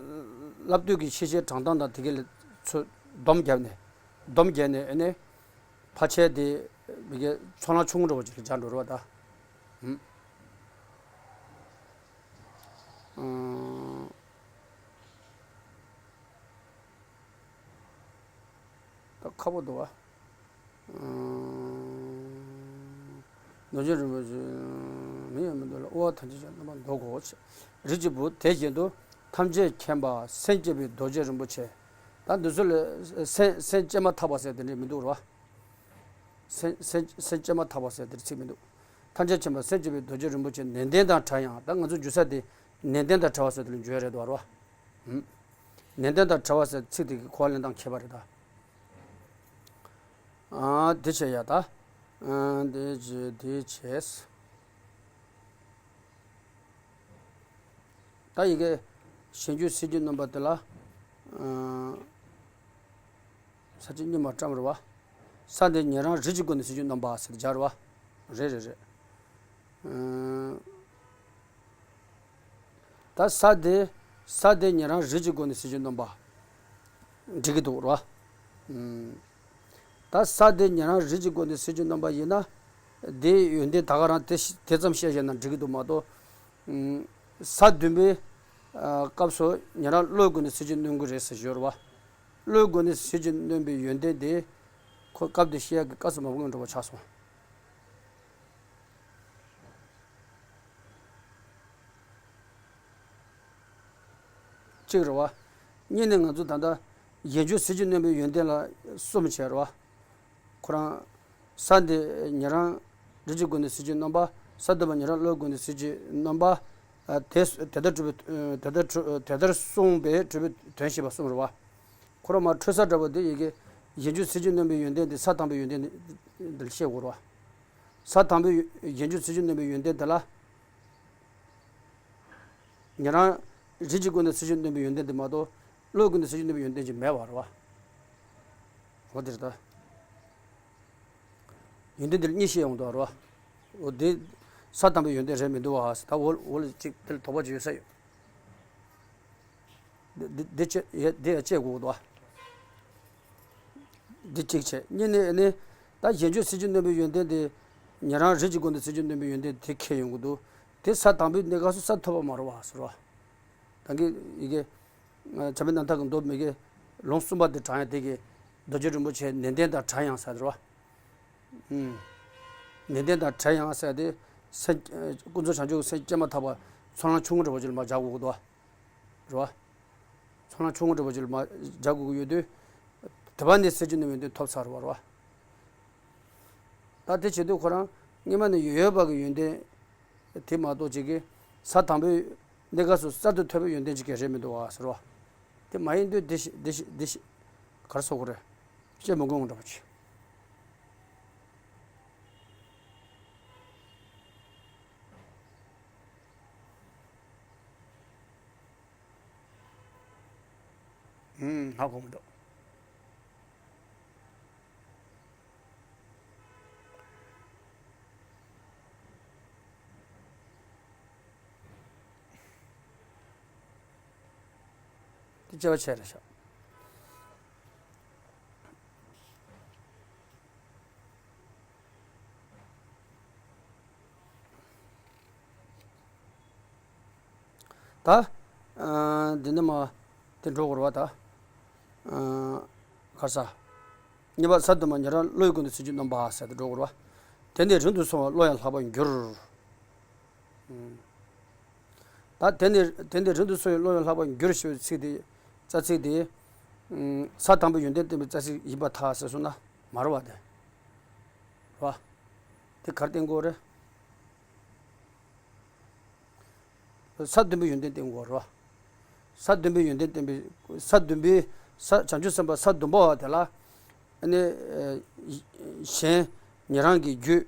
བསླབ་བཏུས་ཀྱི་ཤེས་བྱའི་དྲང་གཏམ་དང་དེ་གའི་ལ་ཚོ་སྡོམ་བརྒྱབ་ནས་སྡོམ་བརྒྱབ་ནས་ཨེ་ནི་ཕལ་ཆེར་དེ་མི་གའི་ཚོན་ལམ་ཆུང་ངུ་འདྲ་བོ་ཅིག་ལ་སྦྱར་འགྲོ་རོགས་ད། ཨུམ། ཨུམ། ད་ཁག་པོ་འདུག་བ། ཨུམ། རྡོ་རྗེ་རིན་པོ་ཆེ་མིང་ཡང་མི་འདུག་ལ། དབུ་བ་ཐམས་ཅད་ཀྱང་རྣམ་པར་འདོགས་དགོས། རིགས་ཀྱི་བུ་དེ་བཞིན་དུ་ཐམས་ཅད་མཁྱེན་པ་སེམས་བསྐྱེད་པའི་རྡོ་རྗེ་རིན་པོ་ཆེ། ད་འདི་ཚོ་ལ་སེམས་སེམས་བསྐྱེད་མ་ཐག་པ་ཟེར་དེ་འདྲས་མི་འདུག་རོ། སེམས་སེམས་སེམས་བསྐྱེད་མ་ཐག་པ་ཟེར་དེར་ཚིག་མི་འདུག་ཐམས་ཅད་མཁྱེན་པ་སེམས་བསྐྱེད་པའི་རྡོ་རྗེ་རིན་པོ་ཆེ་ནན་ཏན་དང་བྲལ་ཡང་། ད་ང་ཚོ་འཇུ་ས་དེ་ནན་ཏན་དང་བྲལ་བ་ཟེར་དེ་ལ་འཇུ་ཡ་རེད་དོ་རོ། ཨུམ། ནན་ཏན་དང་བྲལ་བ་ཟེར་ཚིག་དེ་གི་གོ་བ་ལེན་སྟངས་ཁྱད་པར་རེད་ད། ཨ་དེ་བྱས་ཡ་ད། ཨ་དེ་བྱས་དེ་བྱས། ད་ཡི་གེ་གཞན་རྒྱུད་སེལ་རྒྱུའི་རྣམ་པ་དེ་ལ། ཨ། ས་བཅད་གཉིས་མ་བཀྲམ་རེད་བ། ས་འདི་ཉན་རང་རིགས་ཀྱི་སྒོ་ནས་སེལ་རྒྱུའི་རྣམ་པ་ཟེར་སྦྱར་བ། རེད་རེད་རེད། ཨ། ད་ས་དེ་ས་དེ་ཉན་རང་རིགས་ཀྱི་སྒོ་ནས་སེལ་རྒྱུའི་རྣམ་པ་འགྲིག་གི་འདུག་རོ། ཨུམ། ད་ས་དེ་ཉན་རང་རིགས་ཀྱི་སྒོ་ནས་སེལ་རྒྱུའི་རྣམ་པ་ཡིན་ན། དེའི་ཡོན་ཏན་ད་ག་རང་དེ་ཤ་དེ་ཙམ་བཤད་བཞག་ན་འགྲིག་གི་འདུག་མ་གཏོགས། ཨུམ། ས་བདུན་པའི་ཨ་སྐབས་སུ་ཉན་རང་བློའི་སྒོ་ནས་སེལ་རྒྱུ་སྣོན་གྱི་རེད་ཟེར་ཞོར་བ། བློའི་སྒོ་ནས་སེལ་རྒྱུ་སྣོན་པའི་ཡོན་ཏན་དེ་ཁོ་སྐབས་དེ་བཤད་ཀྱི་སྐབས་སུ་མ་བབ་འགྲོ་བ་ཆགས་སོང་། གཅིག་རེད་བ། གཉིས་ནས་ང་ཚོ་ད་ལྟ་གཞན་རྒྱུད་སེལ་རྒྱུ་སྣོན་པའི་ཡོན་ཏན་ལ་གསུམ་བྱས་རེད་བ། ཁོ་རང་ས་འདི་ཉན་རང་རིགས་ཀྱི་སྒོ་ནས་སེལ་རྒྱུའི་རྣམ་པ། ས་བདུན་པ་ཉན་རང་བློའི་སྒོ་ནས་སེལ་རྒྱུའི་རྣམ་པ། ཨ་དེ་དེ་ལྟར་གྲུབ་པའི་དེ་ལྟར་གྲུབ་དེ་ལྟར་གསུངས་པའི་གྲུབ་པའི་དོན་བཤད་པ་གསུམ་རེད་བ། ཁོ་རང་མར་འཕྲོས་ས་འདྲ་བོ་འདི་ཡི་གེ་གཞན་རྒྱུད་སེལ་རྒྱུ་སྣོན་པའི་ཡོན་ཏན་འདི་ས་དང་པོའི་ཡོན་ཏན་འདི་འདིར་བཤད་དགོས་རེད་བ། ས་དང་པོའི་གཞན་རྒྱུད་སེལ་རྒྱུ་སྣོན་པའི་ཡོན་ཏན་འདི་ལ། ཉན་རང་རིགས་ཀྱི་སྒོ་ནས་སེལ་རྒྱུ་སྣོན་པའི་ཡོན་ཏན་དེ་མ་གཏོགས་བློའི་སྒོ་ནས་སེལ་རྒྱུ་སྣོན་པའི་ཡོན་ཏན་ཅིག་མེད་པ་རེད་བ། འོ་དེ་རེད་ད། ཡོན་ཏན་དེ་ལ་གཉིས་བཤད་ཡོང་འདུག་རེད་བ། འོ་དེ་ས་དང་པོའི་ཡོན་ཏན་རེད་མི་འདུག་བ། ད་འོ་འོ་ལ་ཅིག་དེ་ལ་དོགས་པ་ཅིག་ཡོད་ས་ཡོད། འདི་འདི་འདི་བཅད་ཡ་འདི་ཡ་བཅད་དགོས་འདུག་བ། འདི་གཅིག་བྱས། གཉིས་ནས་ནི་ད་གཞན་རྒྱུད་སེལ་རྒྱུ་སྣོན་པའི་ཡོན་ཏན་དེ་ཉན་རང་རིགས་ཀྱི་སྒོ་ནས་སེལ་རྒྱུ་སྣོན་པའི་ཡོན་ཏན་དེ་ཁས་ཡོང་གི་འདུག་དེ་ས་དང་པོའི་གནས་སྐབས་སུ་ས་ཐོབ་པ་མ་རེད་བ་ཟེར་བ། ད་གིན་ཡི་གེ་བྱམས་པའི་རྣམ་ཐར་གྱི་མདོ་མི་གེ་ལུང་གསུམ་པ་དེ་དྲངས་ཡ་དེ་གིས་རྡོ་རྗེ་རིན་པོ་ཆེ་ནན་ཏན་དང་བྲལ་ཡང་ཟེར་བ། ཨུམ། ནན་ཏན་དང་བྲལ་ཡང་ཟེར་དེ་སེམས་ཀུན་རྫོབ་བྱང་ཆུབ་ཀྱི་སེམས་བསྐྱེད་མ་ཐག་པ་ཚོན་ལམ་ཆུང་ངུ་འདྲ་བོ་ཅིག་ལ་མར་སྦྱར་དགོས་ཀྱི་འདུག་བ། རེད་བ། ཚོན་ལམ་ཆུང་ངུ་འདྲ་བོ་ཅིག་ལ་མར་སྦྱར་དགོས་ཀྱི་ཡོད་དུས། དེ་བ་ནས་སེལ་རྒྱུ་ནི་མི་འདུག་ཐོབ་ཚར་བ་རེད་བ། ད་དེ་བྱེད་དུས་ཁོ་རང་སྔོན་མ་ནས་ཡོད་པ་གི་ཡོན་ཏན་དེ་མ་གཏོགས་ཅིག་གིས་ས་དང་པོའི་གནས་སྐབས་སུ་གསར་དུ་ཐོབ་པའི་ཡོན་ཏན་ཅིག་གི་རེད་མི་འདུག་བ་ཟེར་བ། དེ་མ་ཡིན་དུས་དེ་ཤི་དེ་ཤི་དེ་ཤི་གར་སོ་གོ་རེད། བཤད་མི་དགོས་ངོ་འདྲ་བ་ཅིག་ཧུམ། ཧ་གོ་མི་འདུག་དེ་དཔྱད་པ་བྱས་རེད་ཤག་ད། ཨ། འདི་ནི་མ། དེ་འགྲོ་དགོས་རེད་བ་ད། ཨ། ག་རེ་ཟ། གཉིས་པ་ས་བདུན་པ་ཉན་རང་བློའི་སྒོ་ནས་སེལ་རྒྱུ་སྣོན་པ་ཟེར་དེ་འགྲོ་དགོས་རེད་བ། དེ་ནས་རིང་དུ་སོང་བའི་བློ་ཡང་ལྷག་པར་འགྱུར། ཨ། ད་དེ་ནས་དེ་ནས་རིང་དུ་སོང་བའི་བློ་ཡང་ལྷག་པར་འགྱུར་ཞེས་པའི་ཚིག་དེ། རྩ་ཚིག་དེ། ཨ། ས་དང་པོའི་ཡོན་ཏན་བསྟན་པའི་རྩ་ཚིག་ཡིན་པར་ཐལ་ཟེར་སོང་ན་མ་རེད་བ་དེ། རེད་བ། དེ་ག་རེ་བསྟན་དགོས་རེད། ས་བདུན་པའི་ཡོན་ཏན་བསྟན་དགོས་རེད། ས་བདུན་པའི་ཡོན་ཏན་བསྟན་པའི་ས་བདུན་པའི་ས་བྱང་ཆུབ་སེམས་དཔའ་ས་བདུན་པ་བ་དེ་ལ། ཨ་ནི། ཨ། གཞན་ཉན་རང་གི་རྒྱུད།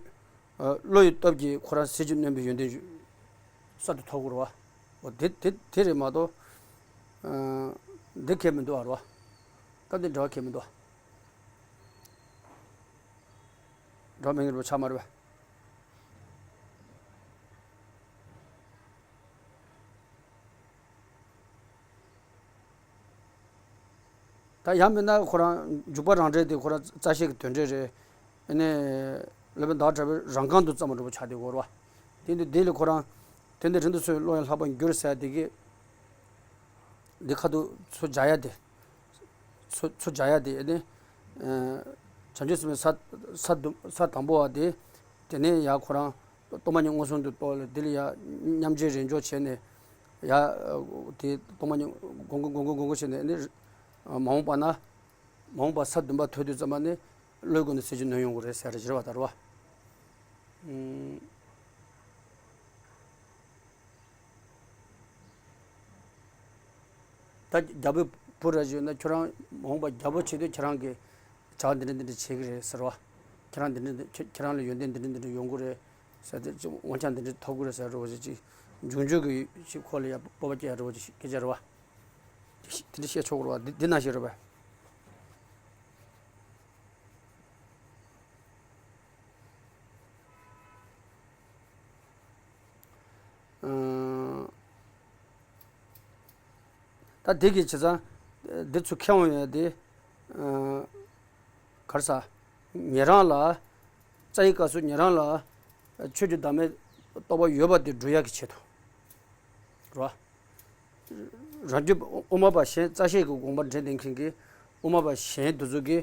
ཨ། བློ་ཡི་སྟོབས་ཀྱིས་ཁོ་རང་སེལ་རྒྱུ་སྣོན་པའི་ཡོན་ཏན་གསར་དུ་ཐོབ་དགོས་རེད་བ། འོ་དེ་དེ་དེ་རེད་མ་གཏོགས། ཨ། འདི་ཁེལ་མི་འདུག་ཨ་རེད་བ། སྐབས་འདི་འབྲེལ་བ་ཁེལ་མི་འདུག་འབྲེལ་བ་མེད་ངེས་པ་ཆགས་མ་རེད་བ། ད་ཡང་མིན་ན་ཁོ་རང་འཇུག་པ་རང་འགྲེལ་དེ་ཁོ་རང་རྩ་ཤེ་གི་དོན་འགྲེལ་རེད། ཨ་ནི་སློབ་དཔོན་ཟླ་བ་གྲགས་པའི་རང་རྐང་དུ་བརྩམས་པ་འདྲ་པོ་ཆགས་བསྡད་ཡོད་རེད་བ། དེ་འདི་དེ་ལས་ཁོ་རང་དེ་འདི་རིང་དུ་སོན་ཀློག་ཡང་ལྷག་པར་འགྱུར་ཟེར་དེ་གི་འདི་ཁ་ཐུག་ཚུར་སྦྱར་ཡ་དེ། ཚུར་ཚུར་སྦྱར་ཡ་དེ་ཨ་ནི། ཨ། བྱང་ཆུབ་སེམས་དཔའི་ས་ས་དུམ་ས་དང་པོ་བ་དེ། དེ་ནས་ཡ་ཁོ་རང་སྟོང་པ་ཉིད་མངོན་སུམ་དུ་རྟོགས་ལ་དེ་ལ་ཡ་མཉམ་རྗེས་རེས་འཇོག་བྱས་ནས། ཡ། དེ་སྟོང་པ་ཉིད་སྒོམ་གོ་སྒོམ་གོ་སྒོམ་གོ་བྱས་ནས་ཨ་ནི། མ་འོངས་པ་ན། མ་འོངས་པ་ས་བདུན་པ་ཐོས་དུས་ཙམ་པ་ནི་བློའི་སྒོ་ནས་ཟིལ་གྱིས་གནོན་ཡོང་གི་རེད་ཟེར་རེད་བ་ད་རེད་བ། ཨུམ། ད་རྒྱལ་པོའི་བུ་ར་ཞིག་ཡོད་ན་ཁྱོད་རང་མ་འོངས་པ་རྒྱལ་པོ་བྱེད་དུས་ཁྱེད་རང་གིས་བྱ་བ་འདི་འདྲ་འདི་འདྲ་བྱེད་ཀྱི་རེད་ཟེར་བ། ཁྱེད་རང་འདི་འདྲ་འདི་ཁྱེད་ཁྱེད་རང་ལ་ཡོན་ཏན་འདི་འདྲ་འདི་འདྲ་ཡོང་གི་རེད་ཟེར་ཏེ་ཅིག་དབང་ཆ་འདི་འདྲ་ཐོབ་ཀྱི་རེད་ཟེར་རོ་ཞིག་ཅིག་འབྱུང་འགྱུར་གྱི་ཞིག་ཁོ་ལ་ཡ་སྤོབས་པ་སྐྱེ་རོ་ཞིག་སྐད་ཆ་རེད་བ། དེ་འདྲ་བཤད་ཆོག་གི་རེད་བ། འདི་འདི་ན་ཞིག་རེད་བ། ཨང་། ད་འདི་གི་བྱས་ཙང་འདི་ཚུར་ཁྱེར་འོང་ཡ་དེ། ཨང་། ག་རེ་ཟ། ཉན་རང་ལ། རྩ་བའི་སྐབས་སུ་ཉན་རང་ལ། ཆོས་ཀྱི་བདག་མེད་རྟོགས་པ་ཡོད་པ་དེ་སྒྲུབ་ཡ་གི་ཆེད་དུ། རེད་བ། རང་རྒྱུད་དབུ་མ་པ་གཞན་རྩ་ཤེ་གི་དགོངས་པ་འགྲེལ་བསྟན་མཁན་གྱི་དབུ་མ་པ་གཞན་དེ་ཚོ་གིས།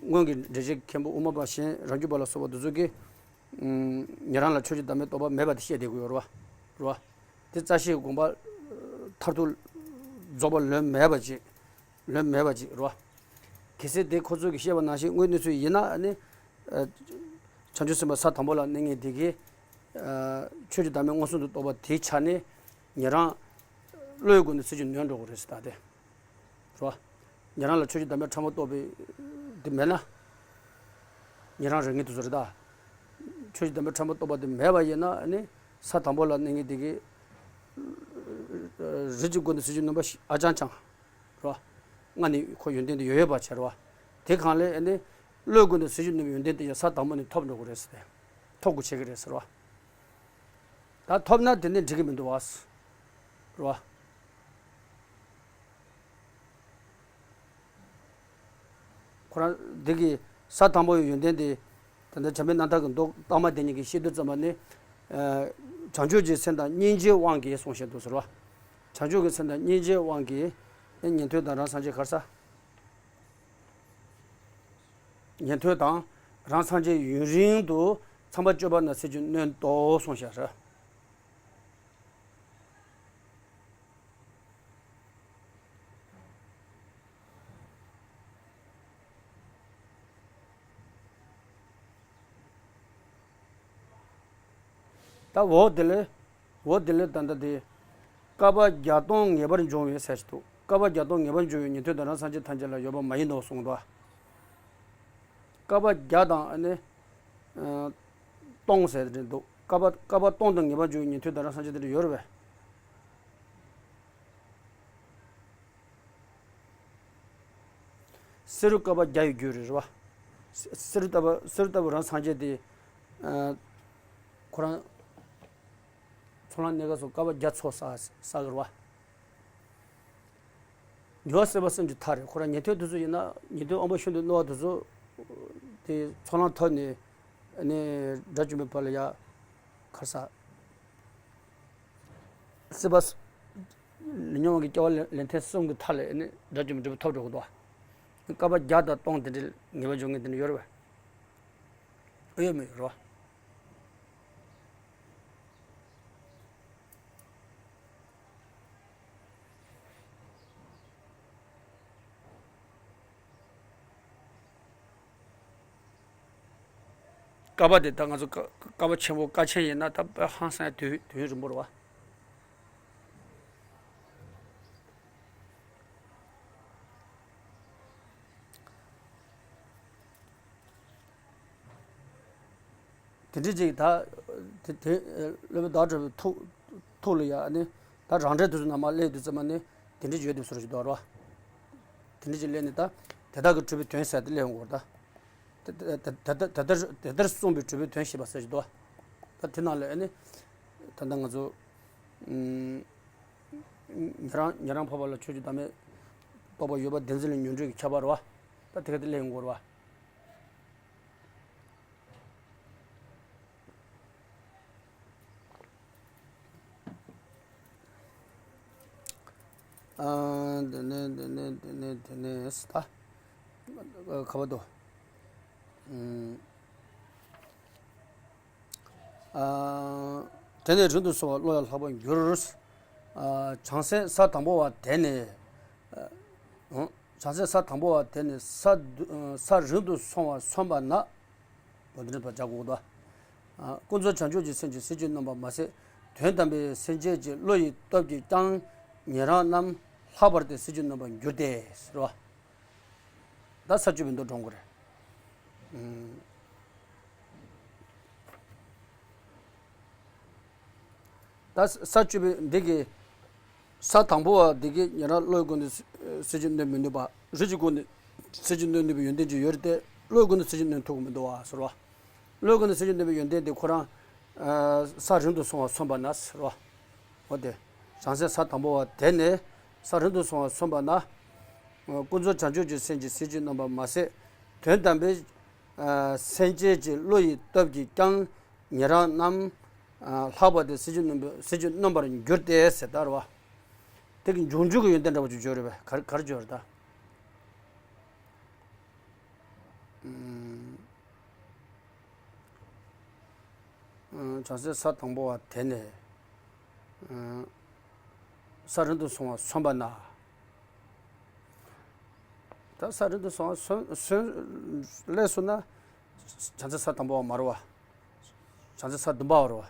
སྔོན་གྱི་འགྲེལ་བྱེད་མཁན་པོ་དབུ་མ་པ་གཞན་རང་རྒྱུད་པ་ལ་སོགས་པ་དེ་ཚོ་གིས། ཨུམ། ཉན་རང་ལ་ཆོས་ཀྱི་བདག་མེད་རྟོགས་པ་མེད་པ་དེ་བཤད་བསྡད་ཀྱི་ཡོད་རེད་བ། རེད་བ། དེ་རྩ་ཤེ་གི་དགོངས་པ་མཐར་ཐུག་རྫོགས་པ་ལོན་མེད་པ་ཅིག་ལོན་མེད་པ་ཅིག་རེད་བ། གལ་སྲིད་དེ་ཁོ་ཚོ་གིས་བཤད་པ་ནང་བཞིན་དངོས་གནས་ཚུལ་ཡིན་ན་ཨ་ནི། ཨ། བྱང་ཆུབ་སེམས་དཔའ་ས་དང་པོ་ལ་གནས་མཁན་དེ་གིས། ཨ། ཆོས་ཀྱི་བདག་མེད་མངོན་སུམ་དུ་རྟོགས་པ་དེའི་ཆ་ནས་ཉན་རང་བློའི་སྒོ་ནས་ཟིལ་གྱིས་གནོན་འགྲོ་གི་རེད་ཟེར་ད་དེ། རེད་བ། ཉན་རང་ལ་ཆོས་ཀྱི་བདག་མེད་ཕྲ་མོ་རྟོགས་པའི་དེ་མེད་ན། ཉན་རང་རེད་ངེས་དུ་བཟོ་རེད་ད། ཆོས་ཀྱི་བདག་མེད་ཕྲ་མོ་རྟོགས་པ་དེ་མེད་པ་ཡིན་ན་ཨ་ནི་ས་དང་པོ་ལ་གནས་ངེས་དེ་གི་རིགས་ཀྱི་སྒོ་ནས་ཟིལ་གྱིས་གནོན་པ་ཞིག་ཨ་ཅང་ཅང་། རེད་བ། སྔ་ནས་ཁོ་ཡོན་ཏན་དེ་ཡོད་ཡོད་པ་བྱས་རེད་བ། དེ་གང་ལས་ཨ་ནི་བློའི་སྒོ་ནས་ཟིལ་གྱིས་གནོན་པའི་ཡོན་ཏན་དེ་ཡང་ས་དང་པོ་ནས་ཐོབ་འགྲོ་གི་རེད་ཟེར་ཏེ། ཐོབ་དགོས་བྱེད་ཀྱི་རེད་ཟེར་བ། ད་ཐོབ་ན་དེ་ནས་འགྲིག་གི་མི་འདུག་བ། རེད་བ། ཁོ་རང་འདི་གི་ས་དང་པོའི་ཡོན་ཏན་དེ། ད་ལྟ་བྱམས་པའི་རྣམ་ཐར་གྱི་མདོ་སྟག་མ་དེ་ཉིད་ཀྱི་བཤད་དུས་ཙམ་པ་ནི། ཨ། བྱང་ཆུབ་ཀྱི་སེམས་དང་སྙིང་རྗེའི་དབང་གིས་གསུངས་བཞག་འདུག་ཟེར་བ། བྱང་ཆུབ་ཀྱི་སེམས་དང་སྙིང་རྗེའི་དབང་གིས། ཉན་ཐོས་དང་རང་སངས་རྒྱས་ག་རེ་ཟ། ཉན་ཐོས་དང་རང་སངས་རྒྱས་ཡུན་རིང་དུ་ཚངས་པ་སྤྱོད་པ་ན་ཟིལ་གྱིས་གནོན་ཏོ་གསུངས་བཞག་རེད། ད་འོ་དེ་ལས། འོ་དེ་ལས་ད་ལྟ་དེ། བསྐལ་པ་བརྒྱ་སྟོང་ངེས་པར་འབྱུང་བའི་ཟེར་ཞིག་འདུག་བསྐལ་པ་བརྒྱ་སྟོང་ངེས་པར་འབྱུང་བའི་ཉན་ཐོས་དང་རང་སངས་རྒྱས་ཐམས་ཅད་ལ་ཡོད་པ་མ་ཡིན་ནོ་གསུངས་འདུག་བསྐལ་པ་བརྒྱ་དང་ཨ་ནི། ཨ། སྟོང་ཟེར་དེ་འདུག་བསྐལ་པ་བསྐལ་པ་སྟོང་དང་ངེས་པར་འབྱུང་བའི་ཉན་ཐོས་དང་རང་སངས་རྒྱས་དེ་འདྲ་ཡོད་རེད་པས། བསེ་རུ་བསྐལ་པ་བརྒྱ་ཡི་རྒྱུད་རེད་བ། བསེ་རུ་ལྟ་བུ་བསེ་རུ་ལྟ་བུ་རང་སངས་རྒྱས་དེ། ཨ། ཁོ་རང་ཚོགས་ལམ་གནས་སྐབས་སུ་བསྐལ་པ་བརྒྱ་ཚོགས་བསགས་བསགས་ཀྱི་རེད་བ། འགྱུར་བ་སེལ་བ་གསུམ་གྱི་མཐའ་རེད། ཁོ་རང་ཉན་ཐོས་དེ་ཚོ་ཡིན་ན་ཉན་ཐོས་དབང་པོ་ཤིན་ཏུ་རྣོ་བ་དེ་ཚོ། དེ་ཚོགས་ལམ་ཐོབ་ནས་ནས་དགྲ་བཅོམ་པའི་བར་ལ་ཡ། ག་རེ་ཟ། སྲིད་པ། ལས་ཉོན་གྱི་སྐྱེ་བ་ལེན་ལེན་ཐེངས་གསུམ་གྱི་མཐའ་ལ་ནི་དགྲ་བཅོམ་པའི་འབྲས་བུ་ཐོབ་འགྲོ་གི་འདུག་བསྐལ་པ་བརྒྱ་དང་སྟོང་དེ་འདྲའི་ངེས་པར་འབྱུང་མཁན་དེ་འདྲ་ཡོད་རེད་པས། ཨེ་ཡོད་མེད་རོ། བསྐལ་པ་དེ་ད་ང་ཚོ་བསྐལ་བསྐལ་པ་ཆེན་པོ་བསྐལ་ཆེན་ཡིན་ན་ད་དཔེ་ཧང་སང་དུས་དུས་རིང་པོ་རེད་བ། དེ་འདྲ་ཅིག་ད། དེ་དེ་སློབ་དཔོན་ཟླ་བ་གྲགས་པའི་ཐུགས་ཐུགས་ལ་ཡ་ནི། ད་རང་འགྲེལ་དུས་སུ་ན་མ་སླེབས་དུས་ཙམ་པ་ནི། དེ་འདྲ་ཅིག་ཡོད་དུས་སུ་ར་ཅིག་འདུག་ར། དེ་འདྲ་ཅིག་སླེབས་ནས་ད། དེ་དག་གི་གྲུབ་པའི་དོན་ཟེར་དེ་སླེབས་འོང་གི་རེད་ད། དེ་དེ་དེ་དེ་ལྟར་དེ་ལྟར་གསུངས་པའི་གྲུབ་པའི་དོན་ཞེས་པ་ཟེར་ཞིག་འདུག་ད་དེ་ནང་ལ་ཨ་ནི། ད་ལྟ་ང་ཚོ། ཉན་རང་ཉན་རང་འཕགས་པ་ལ་ཆོས་ཀྱི་བདག་མེད་ རྟོགས་པ་ཡོད་པ་བདེན་འཛིན་ལ་ཉོན་སྒྲིབ་ཀྱི་ཁྱབ་པ་རེད་བ། ད་དེ་ག་དེ་ལས་ཡོང་གི་རེད་བ། ཨ། དེ་ནས་དེ་ནས་དེ་ནས་དེ་ནས་ད་ཁ་བ་དོ། ཨ། དེ་ནས་རིང་དུ་སོང་བ་བློ་ཡང་ལྷག་པར་འགྱུར། ཨ། བྱང་སེམས་ས་དང་པོ་བ་དེ་ནས། ཨ། བྱང་སེམས་ས་དང་པོ་བ་དེ་ནས་ས་དུ་ས་རིང་དུ་སོང་བ་སོང་བ་ན། འོ་དེ་འདྲ་བ་སྦྱར་དགོས་འདུག། ཨ། ཀུན་རྫོབ་བྱང་ཆུབ་ཀྱི་སེམས་ཀྱིས་ཟིལ་གྱིས་གནོན་པ་མ་ཟད། དོན་དམ་པའི་སེམས་ཅན་གྱི་བློ་ཡི་སྟོབས་ཀྱིས་ཀྱང་ཉན་རང་རྣམས་ལྷག་པར་དུ་ཟིལ་གྱིས་གནོན་པར་འགྱུར་ཏེ་ཟེར་བ། ད་ས་བཅུ་པའི་མདོ་སྒྲོམ་གྱི་རེད། ཨུམ། ད་ས་བཅུ་པའི་འདི་གི་ས་དང་པོ་བ་འདི་གི་ཉན་རང་བློའི་སྒོ་ནས་ཟིལ་གྱིས་གནོན་མི་ནུས་པ། རིགས་ཀྱི་སྒོ་ནས་ཟིལ་གྱིས་གནོན་ནུས་པའི་ཡོན་ཏན་ཅིག་ཡོད་རེད་དེ། བློའི་སྒོ་ནས་ཟིལ་གྱིས་གནོན་ཐུབ་ཀྱི་མི་འདུག་བ་ཟེར་བ། བློའི་སྒོ་ནས་ཟིལ་གྱིས་གནོན་པའི་ཡོན་ཏན་དེ་ཁོ་རང་ས་རིང་དུ་སོང་བ་སོང་བ་ན་ཟེར་བ། འོ་དེ། བྱང་སེམས་ས་དང་པོ་བ་དེ་ནས་ས་རིང་དུ་སོང་བ་སོང་བ་ན། ཀུན་རྫོབ་བྱང་ཆུབ་ཀྱི་སེམས་ཀྱིས་ཟིལ་གྱིས་གནོན་པ་མ་ཟད། དོན་དམ་པའི་སེམས་ཅན་གྱི་བློ་ཡི་སྟོབས་ཀྱིས་ཀྱང་ཉན་རང་རྣམས་ལྷག་པར་དུ་ཟིལ་གྱིས་གནོན་པ་ཟིལ་གྱིས་གནོན་པར་འགྱུར་ཏེ་ཟེར་ད་རེད་བ། དེ་གི་འབྱུང་འགྱུར་གྱི་ཡོན་ཏན་འདྲ་བ་ཅིག་བརྗོད་རེད་པས། ག་རེ་ག་རེ་བརྗོད་རེད་ད། ཨུམ། བྱང་སེམས་ས་དང་པོ་བ་དེ་ནས། ས་རིང་དུ་སོང་བ་སོང་བ་ན། ད་ས་རིང་དུ་སོང་བ་སོང་སོང་ལས་སོང་ན། བྱང་སེམས་ས་དང་པོ་བ་མ་རེད་བ། བྱང་སེམས་ས་བདུན་པ་བ་རེད་བ།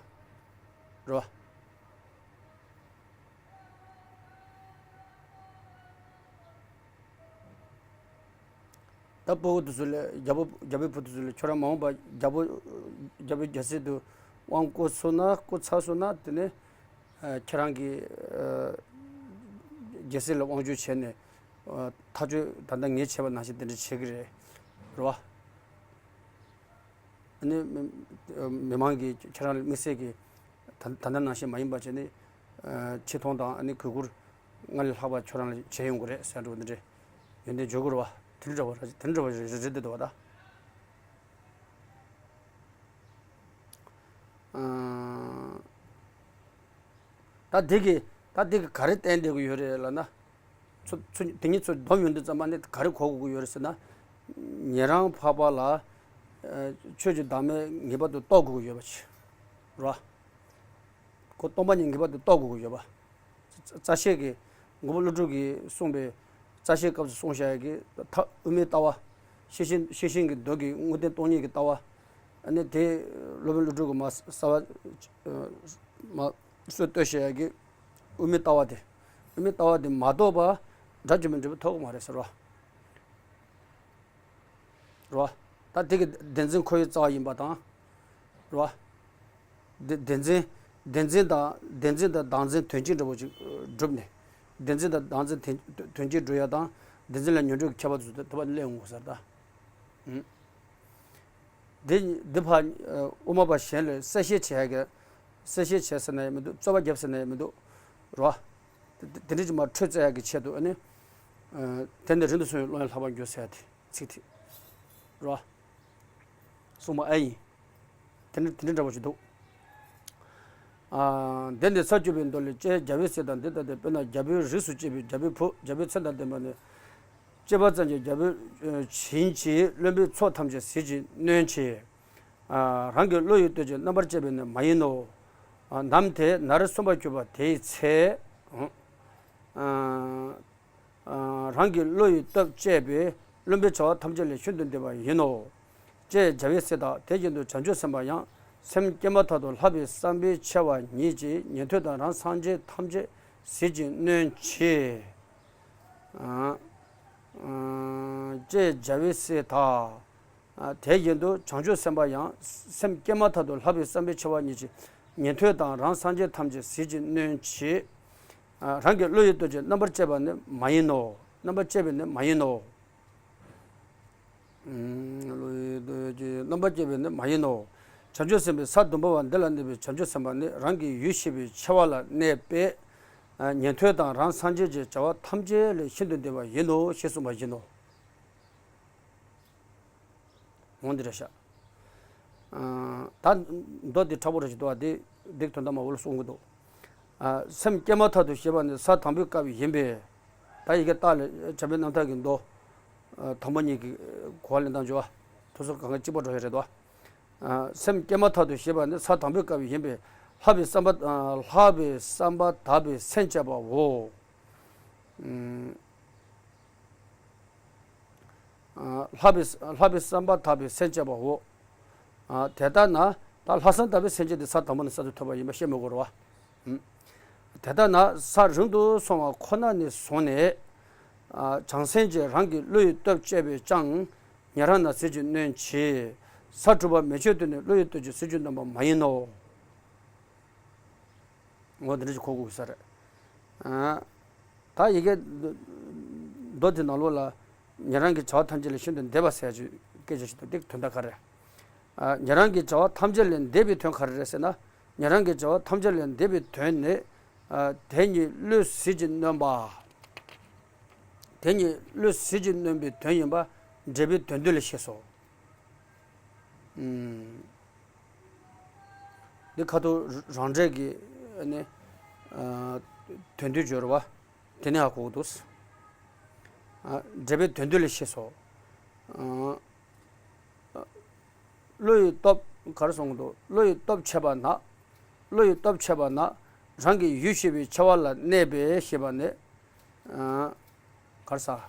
རེད་བ། ད་ཕྲུ་གུ་དེ་ཚོ་ལ། རྒྱལ་པོ་རྒྱལ་པོའི་བུ་དེ་ཚོ་ལ་ཁྱོད་རང་མ་འོངས་པ་རྒྱལ་པོ་རྒྱལ་པོའི་རྒྱལ་སྲིད་དུ་དབང་བསྐུར་སོང་ན། བསྐུར་ཚར་སོང་ན། དེ་ནས་ཁྱེད་རང་གི་རྒྱལ་སྲིད་ལ་དབང་བསྒྱུར་བྱས་ནས་ཐག་གཅོད་ད་ལྟ་ངས་བྱས་པ་ནང་བཞིན་དེ་འདྲ་བྱེད་ཀྱི་རེད། རེད་བ། ཨ་ནི་མི་མང་གིས་ཁྱེད་རང་ལ་དམིགས་བསལ་གྱི་ད་ད་ལྟ་ནང་བཞིན་མ་ཡིན་པ་བྱས་ནས། ཆེ་མཐོང་དང་ཨ་ནི་གུས་བཀུར་སྔར་ལས་ལྷག་པ་ཁྱོད་རང་ལ་བྱེད་ཡོང་གི་རེད་ཟེར་འགྲོ་འདི་འདྲའི་ཡོན་ཏན་བརྗོད་དགོས་རེད་བ། དེ་འདྲ་འདྲ་བ་རེད། དེ་འདྲ་འདྲ་བ་རེད་རེད་འདུག་བ་ད། ད་འདི་གི་ད་འདི་གི་ག་རེ་བསྟན་བསྡད་ཀྱི་ཡོད་རེད་ལབ་ན། ཚུ་ཚུ་དེ་གཉིས་ཚུར་བསྡོམས་ཡོང་དུས་ཙམ་པ་ནི་ག་རེ་གོ་དགོས་ཀྱི་ཡོད་རེད་ཟེར་ན། ཉན་རང་འཕགས་པ་ལ་ཆོས་ཀྱི་བདག་མེད་ངེས་པར་དུ་རྟོགས་དགོས་ཀྱི་ཡོད་པ་ཞིག་རེད་བ། ཁོ་སྟོང་པ་ཉིད་ངེས་པར་དུ་རྟོགས་དགོས་ཀྱི་ཡོད་པ། རྩ་ཤེས་ཀྱི་མགོན་པོ་ཀླུ་སྒྲུབ་ཀྱིས་གསུངས་པའི་རྩ་ཤེས་སྐབས་སུ་གསུངས་བཞག་ཡ་གི་མཐའ་དབུ་མའི་ལྟ་བ། ཤེས་བཞིན་ཤེས་བཞིན་གྱི་མདོ་གི་དངོས་བསྟན་སྟོང་ཉིད་ཀྱི་ལྟ་བ། ཨ་ནི་དེ་སློབ་དཔོན་ཀླུ་སྒྲུབ་ཀྱིས་མ་གསལ་བ་མ་སྲོལ་བཏོད་བཞག་ཡ་གི་དབུ་མའི་ལྟ་བ་དེ། དབུ་མའི་ལྟ་བ་དེ་མ་རྟོགས་པ་དགྲ་བཅོམ་པའི་འབྲས་བུ་ཐོབ་ཀྱི་མ་རེད་ཟེར་བ། རེད་བ། ད་དེ་གི་བདེན་འཛིན་ཁོ་བོའི་རྩ་བ་ཡིན་པ་དང་། རེད་བ། བདེ་བདེན་འཛིན། བདེན་འཛིན་དང་བདེན་འཛིན་དང་བདག་འཛིན་དོན་གཅིག་འདྲ་བོ་ཅིག་གྲུབ་ནས། བདེན་འཛིན་དང་བདག་འཛིན་དོན་དོན་གཅིག་གྲུབ་ཡ་དང་། བདེན་འཛིན་ལ་ཉོན་སྒྲིབ་ཀྱི་ཁྱད་པར་དུ་དེ་བ་སླེབས་འོང་ཟེར་ད། ཨུམ། འདི་འདི་ཕར་དབུ་མ་པ་གཞན་ལ་གསལ་བཤད་བྱེད་ཡ་གི། གསལ་བཤད་བྱེད་ཟེར་ན་ཡང་མི་འདུག་རྩོད་པ་རྒྱབ་ཟེར་ན་ཡང་མི་འདུག་རེད་བ། དེ་དེ་འདྲ་ཅིག་མར་འཕྲོས་བཙལ་ཡ་གི་ཆེད་དུ་ཨ་ནི། དེ་ནས་རིང་དུ་སོང་བའི་བློ་ཡང་ལྷག་པར་འགྱུར་ཟེར་ཡ་དེ། ཚིག་དེ་རེད་བ། གསུངས་པ་ཨེ་ཡིན། དེ་འདྲ་དེ་འདྲ་འདྲ་བོ་ཞིག་འདུག་ཨ། དེ་ནས་ས་བཅུ་པའི་མདོ་ལས། ལྕེ་རྒྱལ་བའི་སྲས་དང་འདི་ལྟ་སྟེ། དཔེར་ན་རྒྱལ་པོའི་རིགས་སུ་སྐྱེས་པའི་རྒྱལ་པོའི་བུ། རྒྱལ་པོའི་མཚན་དང་ལྡན་པ་ནི། སྐྱེས་པ་ཙམ་གྱིས་རྒྱལ་པོ་བྱིན་གྱིས། བློན་པོའི་ཚོགས་ཐམས་ཅད་ཟིལ་གྱིས་གནོན་བྱེད། ཨ། རང་གི་བློ་ཡི་སྟོབས་ཀྱིས་རྣམ་པར་དཔྱད་པས་ནི་མ་ཡིན་ནོ། ཨ། ནམ་དེ་ནར་སོན་པར་གྱུར་པ་དེའི་ཚེ། ཨ། རང་གི་བློ་ཡི་སྟོབས་བསྐྱེད་པས་བླུན་པོའི་བྱ་བ་ཐམས་ཅད་ལས་ཤིན་ཏུ་འདས་པ་ཡིན་ནོ། ཅེས་བྱ་བའི་སྲས་དག་དེ་བཞིན་དུ་བྱང་ཆུབ་སེམས་དཔའ་ཡང་སེམས་བསྐྱེད་མ་ཐག་ཏུ་ལྷག་པའི་བསམ་པས་ཕྱེ་བ་ཉིད་ཀྱིས་ཉན་ཐོས་དང་རང་སངས་རྒྱས་ཐམས་ཅད་ཟིལ་གྱིས་གནོན་བྱེད། ཅེས་བྱ་བའི་སྲས་དག་དེ་བཞིན་དུ་བྱང་ཆུབ་སེམས་དཔའ་ཡང་སེམས་བསྐྱེད་མ་ཐག་ཏུ་ལྷག་པའི་བསམ་པས་ཕྱེ་བ་ཉིད་ཀྱིས་ཉན་ཐོས་དང་རང་སངས་རྒྱས་ཐམས་ཅད་ཟིལ་གྱིས་གནོན་བྱེད། རང་གི་བློ་ཡི་སྟོབས་ཀྱིས་རྣམ་པར་དཔྱད་པ་ནི་མ་ཡིན་ནོ། རྣམ་པར་དཔྱད་པས་ནི་མ་ཡིན་ནོ། བློ་ཡི་སྟོབས་ཀྱིས་རྣམ་པར་དཔྱད་པས་ནི་མ་ཡིན་ནོ། བྱང་ཆུབ་སེམས་དཔའི་ས་བདུན་པ་བ་འདི་ལ་གནས་པའི་བྱང་ཆུབ་སེམས་དཔའ་ནི་རང་གི་ཡུལ་ཤེས་པའི་ཆེ་བ་ལ་གནས་པས། ཉན་ཐོས་དང་རང་སངས་རྒྱས་ཀྱི་བྱ་བ་ཐམས་ཅད་ལས་ཤིན་ཏུ་འདས་པ་ཡིན་ནོ་ཞེས་གསུངས་པ་ཡིན་ནོ། འོ་འདི་རེད་ཤག་ད་མདོ་འདི་མཁྲེགས་པོ་རེད་ཅེས་འདུག་བ། འདི་འདི་དོན་དག་མང་པོ་ལ་གསུང་གི་འདུག་སེམས་བསྐྱེད་མ་ཐག་ཏུ་ཞེས་པ་ནི་ས་དང་པོའི་སྐབས་ཡིན་པས། ད་ཡི་གེ་རྟགས་ལས་བྱམས་པའི་རྣམ་ཐར་གྱི་མདོ་དང་པོ་གཉིས་ཀྱི་གོ་བ་ལེན་སྟངས་བརྗོད་པ། ཐུགས་སུ་གང་ག་གཅིག་པ་འགྲོ་ཡ་རེད་དོ། སེམས་བསྐྱེད་མ་ཐག་ཏུ་ཞེས་པ་ནི་ས་དང་པོའི་སྐབས་ཡིན་པས། ལྷག་པའི་བསམ་པ་ལྷག་པའི་བསམ་པ་དག་པའི་སེམས་བསྐྱེད་པའོ། ལྷག་པའི་ལྷག་པའི་བསམ་པ་དག་པའི་སེམས་བསྐྱེད་པའོ། དེ་ལྟ་ན་ད་ལྷག་བསམ་དག་པའི་སེམས་བསྐྱེད་དེ་ས་དང་པོ་ནས་གསར་དུ་ཐོབ་པ་ཡིན་པ་བཤད་མི་དགོས་རེད་བ། དེ་ལྟ་ན་ས་རིང་དུ་སོང་བ་ཁོ་ན་ནས་བཟུང་ནས། བྱང་སེམས་ཀྱིས་རང་གི་བློ་ཡི་སྟོབས་བསྐྱེད་པས་ཀྱང་། ཉན་རང་ན་ཟིལ་གྱིས་གནོན་བྱེད། ས་དྲུག་པ་མན་ཆད་དུ་ནི་བློ་ཡི་སྟོབས་ཀྱིས་ཟིལ་གྱིས་གནོན་པ་མ་ཡིན་ནོ། ངོ་འདི་འདྲ་ཞིག་གོ་དགོས་ས་རེད། ད་ཡི་གེ་མདོ་འདི་ནང་ལོགས་ལ་ཉན་རང་གི་བྱ་བ་ཐམས་ཅད་ལས་ཤིན་ཏུ་འདས་པ་ཟེར་ཡ་ཅིག་སྐད་ཆ་ཞིག་འདུག་འདི་དོན་དག་ག་རེ། ཉན་རང་གི་བྱ་བ་ཐམས་ཅད་ལས་འདས་པའི་དོན་ག་རེ་རེད་ཟེར་ན། ཉན་རང་གི་བྱ་བ་ཐམས་ཅད་ལས་འདས་པའི་དོན་ནི། དེ་ཉིད་བློས་ཟིལ་གྱིས་གནོན་པ། དེ་ཉིད་བློས་ཟིལ་གྱིས་གནོན་པའི་དོན་ཡིན་པ་འབྲས་བུའི་དོན་བསྡུས་ལས་ཤེས་སོ། འདི་ཁ་ཐུག་རང་འགྲེལ་གྱི་ནི་དོན་བསྡུས་སྦྱོར་བ་དེ་ནས་ཧ་གོ་གི་འདུག་འབྲས་བུའི་དོན་བསྡུས་ལས་ཤེས་སོ། བློ་ཡི་སྟོབས་ག་རེ་གསུང་གི་འདུག་བློ་ཡི་སྟོབས་ཆེ་བ་ན། བློ་ཡི་སྟོབས་ཆེ་བ་ན་རང་གི་ཡུལ་ཤེས་པའི་ཆེ་བ་ལ་གནས་པས་ཞེས་པ་ནི། ག་རེ་ཟ།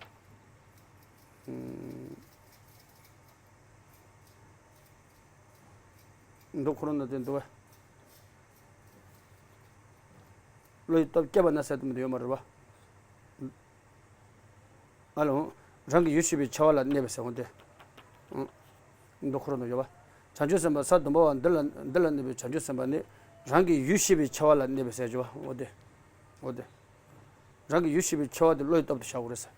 འདུག་ཁོ་རང་ན་དེ་འདུག་བས། བློ་ཡི་སྟོབས་བསྐྱེད་པ་ན་ཟེར་དུ་མི་འདུག་ཡོད་མ་རེད་བ། ཨ་ལོ། རང་གི་ཡུལ་ཤེས་པའི་ཆེ་བ་ལ་གནས་པའི་ཟེར་འོང་སྟེ། འདུག་ཁོ་རང་ན་ཡོད་བ། བྱང་ཆུབ་སེམས་དཔའ་ས་བདུན་པ་བ་འདི་ལ་འདི་ལ་གནས་པའི་བྱང་ཆུབ་སེམས་དཔའ་ནི་རང་གི་ཡུལ་ཤེས་པའི་ཆེ་བ་ལ་གནས་པའི་ཟེར་གྱི་བ་འོ་དེ། འོ་དེ། རང་གི་ཡུལ་ཤེས་པའི་ཆེ་བ་དེ་བློ་ཡི་སྟོབས་དུ་བཞག་དགོས་རེད་ཟེར།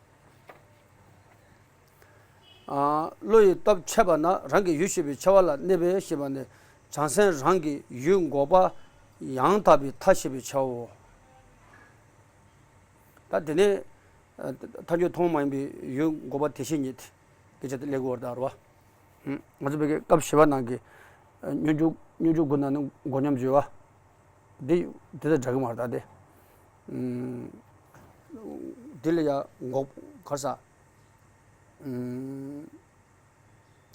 བློ་ཡི་སྟོབས་ཆེ་བ་ན་རང་གི་ཡུལ་ཤེས་པའི་ཆེ་བ་ལ་གནས་པས་ཞེས་པ་ནི་བྱང་སེམས་རང་གི་ཡུལ་འགོག་པ་ཡང་དག་པའི་མཐའ་ཤེས་པའི་ཆེ་བའོ། ད་དེ་ནས་ཐལ་འགྱུར་མཐོང་མ་ཡིན་པའི་ཡུལ་འགོག་པ་དེ་བཞིན་ཉིད་སྐད་ཆ་དེ་ལས་དགོས་པར་གདའ་རོ། ང་ཚོ་བོད་ཀྱི་སྐབས་བཞི་པ་ནང་གི་སྙོམས་འཇུག་སྙོམས་འཇུག་དགུ་ན་ནི་མགོ་སྙོམས་བརྗོད་པ། འདི་འདི་དང་འདྲ་གི་མ་རེད་ད་དེ། འདི་ལ་ཡང་འགོག་གར་ས།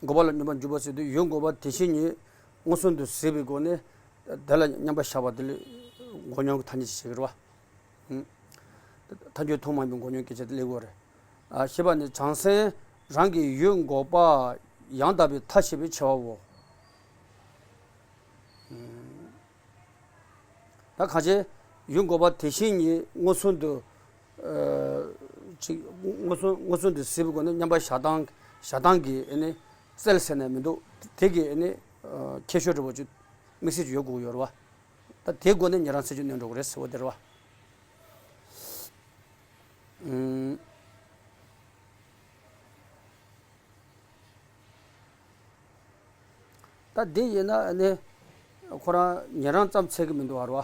འགོག་པ་ལ་སྙོམས་པར་འཇུག་པ་ཟེར་དུས་ཡུལ་འགོག་པ་དེ་བཞིན་ཉིད་མངོན་སུམ་དུ་གཟིགས་པའི་སྒོ་ནས་དེ་ལ་མཉམ་པར་བཞག་པ་དེ་ལ་མགོ་སྙོམས་ཀྱི་ཐ་སྙད་ཅིག་བྱེད་ཀྱི་རེད་བ། ཐལ་འགྱུར་མཐོང་མ་ཡིན་པའི་མགོ་སྙོམས་སྐད་ཆ་དེ་ལས་དགོས་རེད། ཞེས་པ་ནི་བྱང་སེམས་རང་གི་ཡུལ་འགོག་པ་ཡང་དག་པའི་མཐའ་ཤེས་པའི་ཆེ་བའོ། ད་གང་ཅི་ཡུལ་འགོག་པ་དེ་བཞིན་ཉིད་མངོན་སུམ་དུ་ཅིག་མངོན་སུམ་མངོན་སུམ་དུ་གཟིགས་པའི་སྒོ་ནས་མཉམ་པར་བཞག་སྟངས་བཞག་སྟངས་ཀྱི་ཨེ་ནི་རྩལ་ཟེར་ནས་མི་འདུག་དེ་གི་ཨེ་ནི་ཁྱད་ཆོས་འདྲ་བོ་ཅིག་དམིགས་བསལ་ཅིག་ཡོད་དགོས་ཡོད་རེད་བ། ད་དེའི་སྒོ་ནས་ཉན་རང་ཟིལ་གྱིས་གནོན་འགྲོ་གི་རེད་ཟེར་བ་དེ་རེད་བ། ད་འདི་ཡིན་ན་ཨ་ནི་ཁོ་རང་ཉན་རང་ཙམ་ཚད་ཀྱི་མི་འདུག་བར་བ།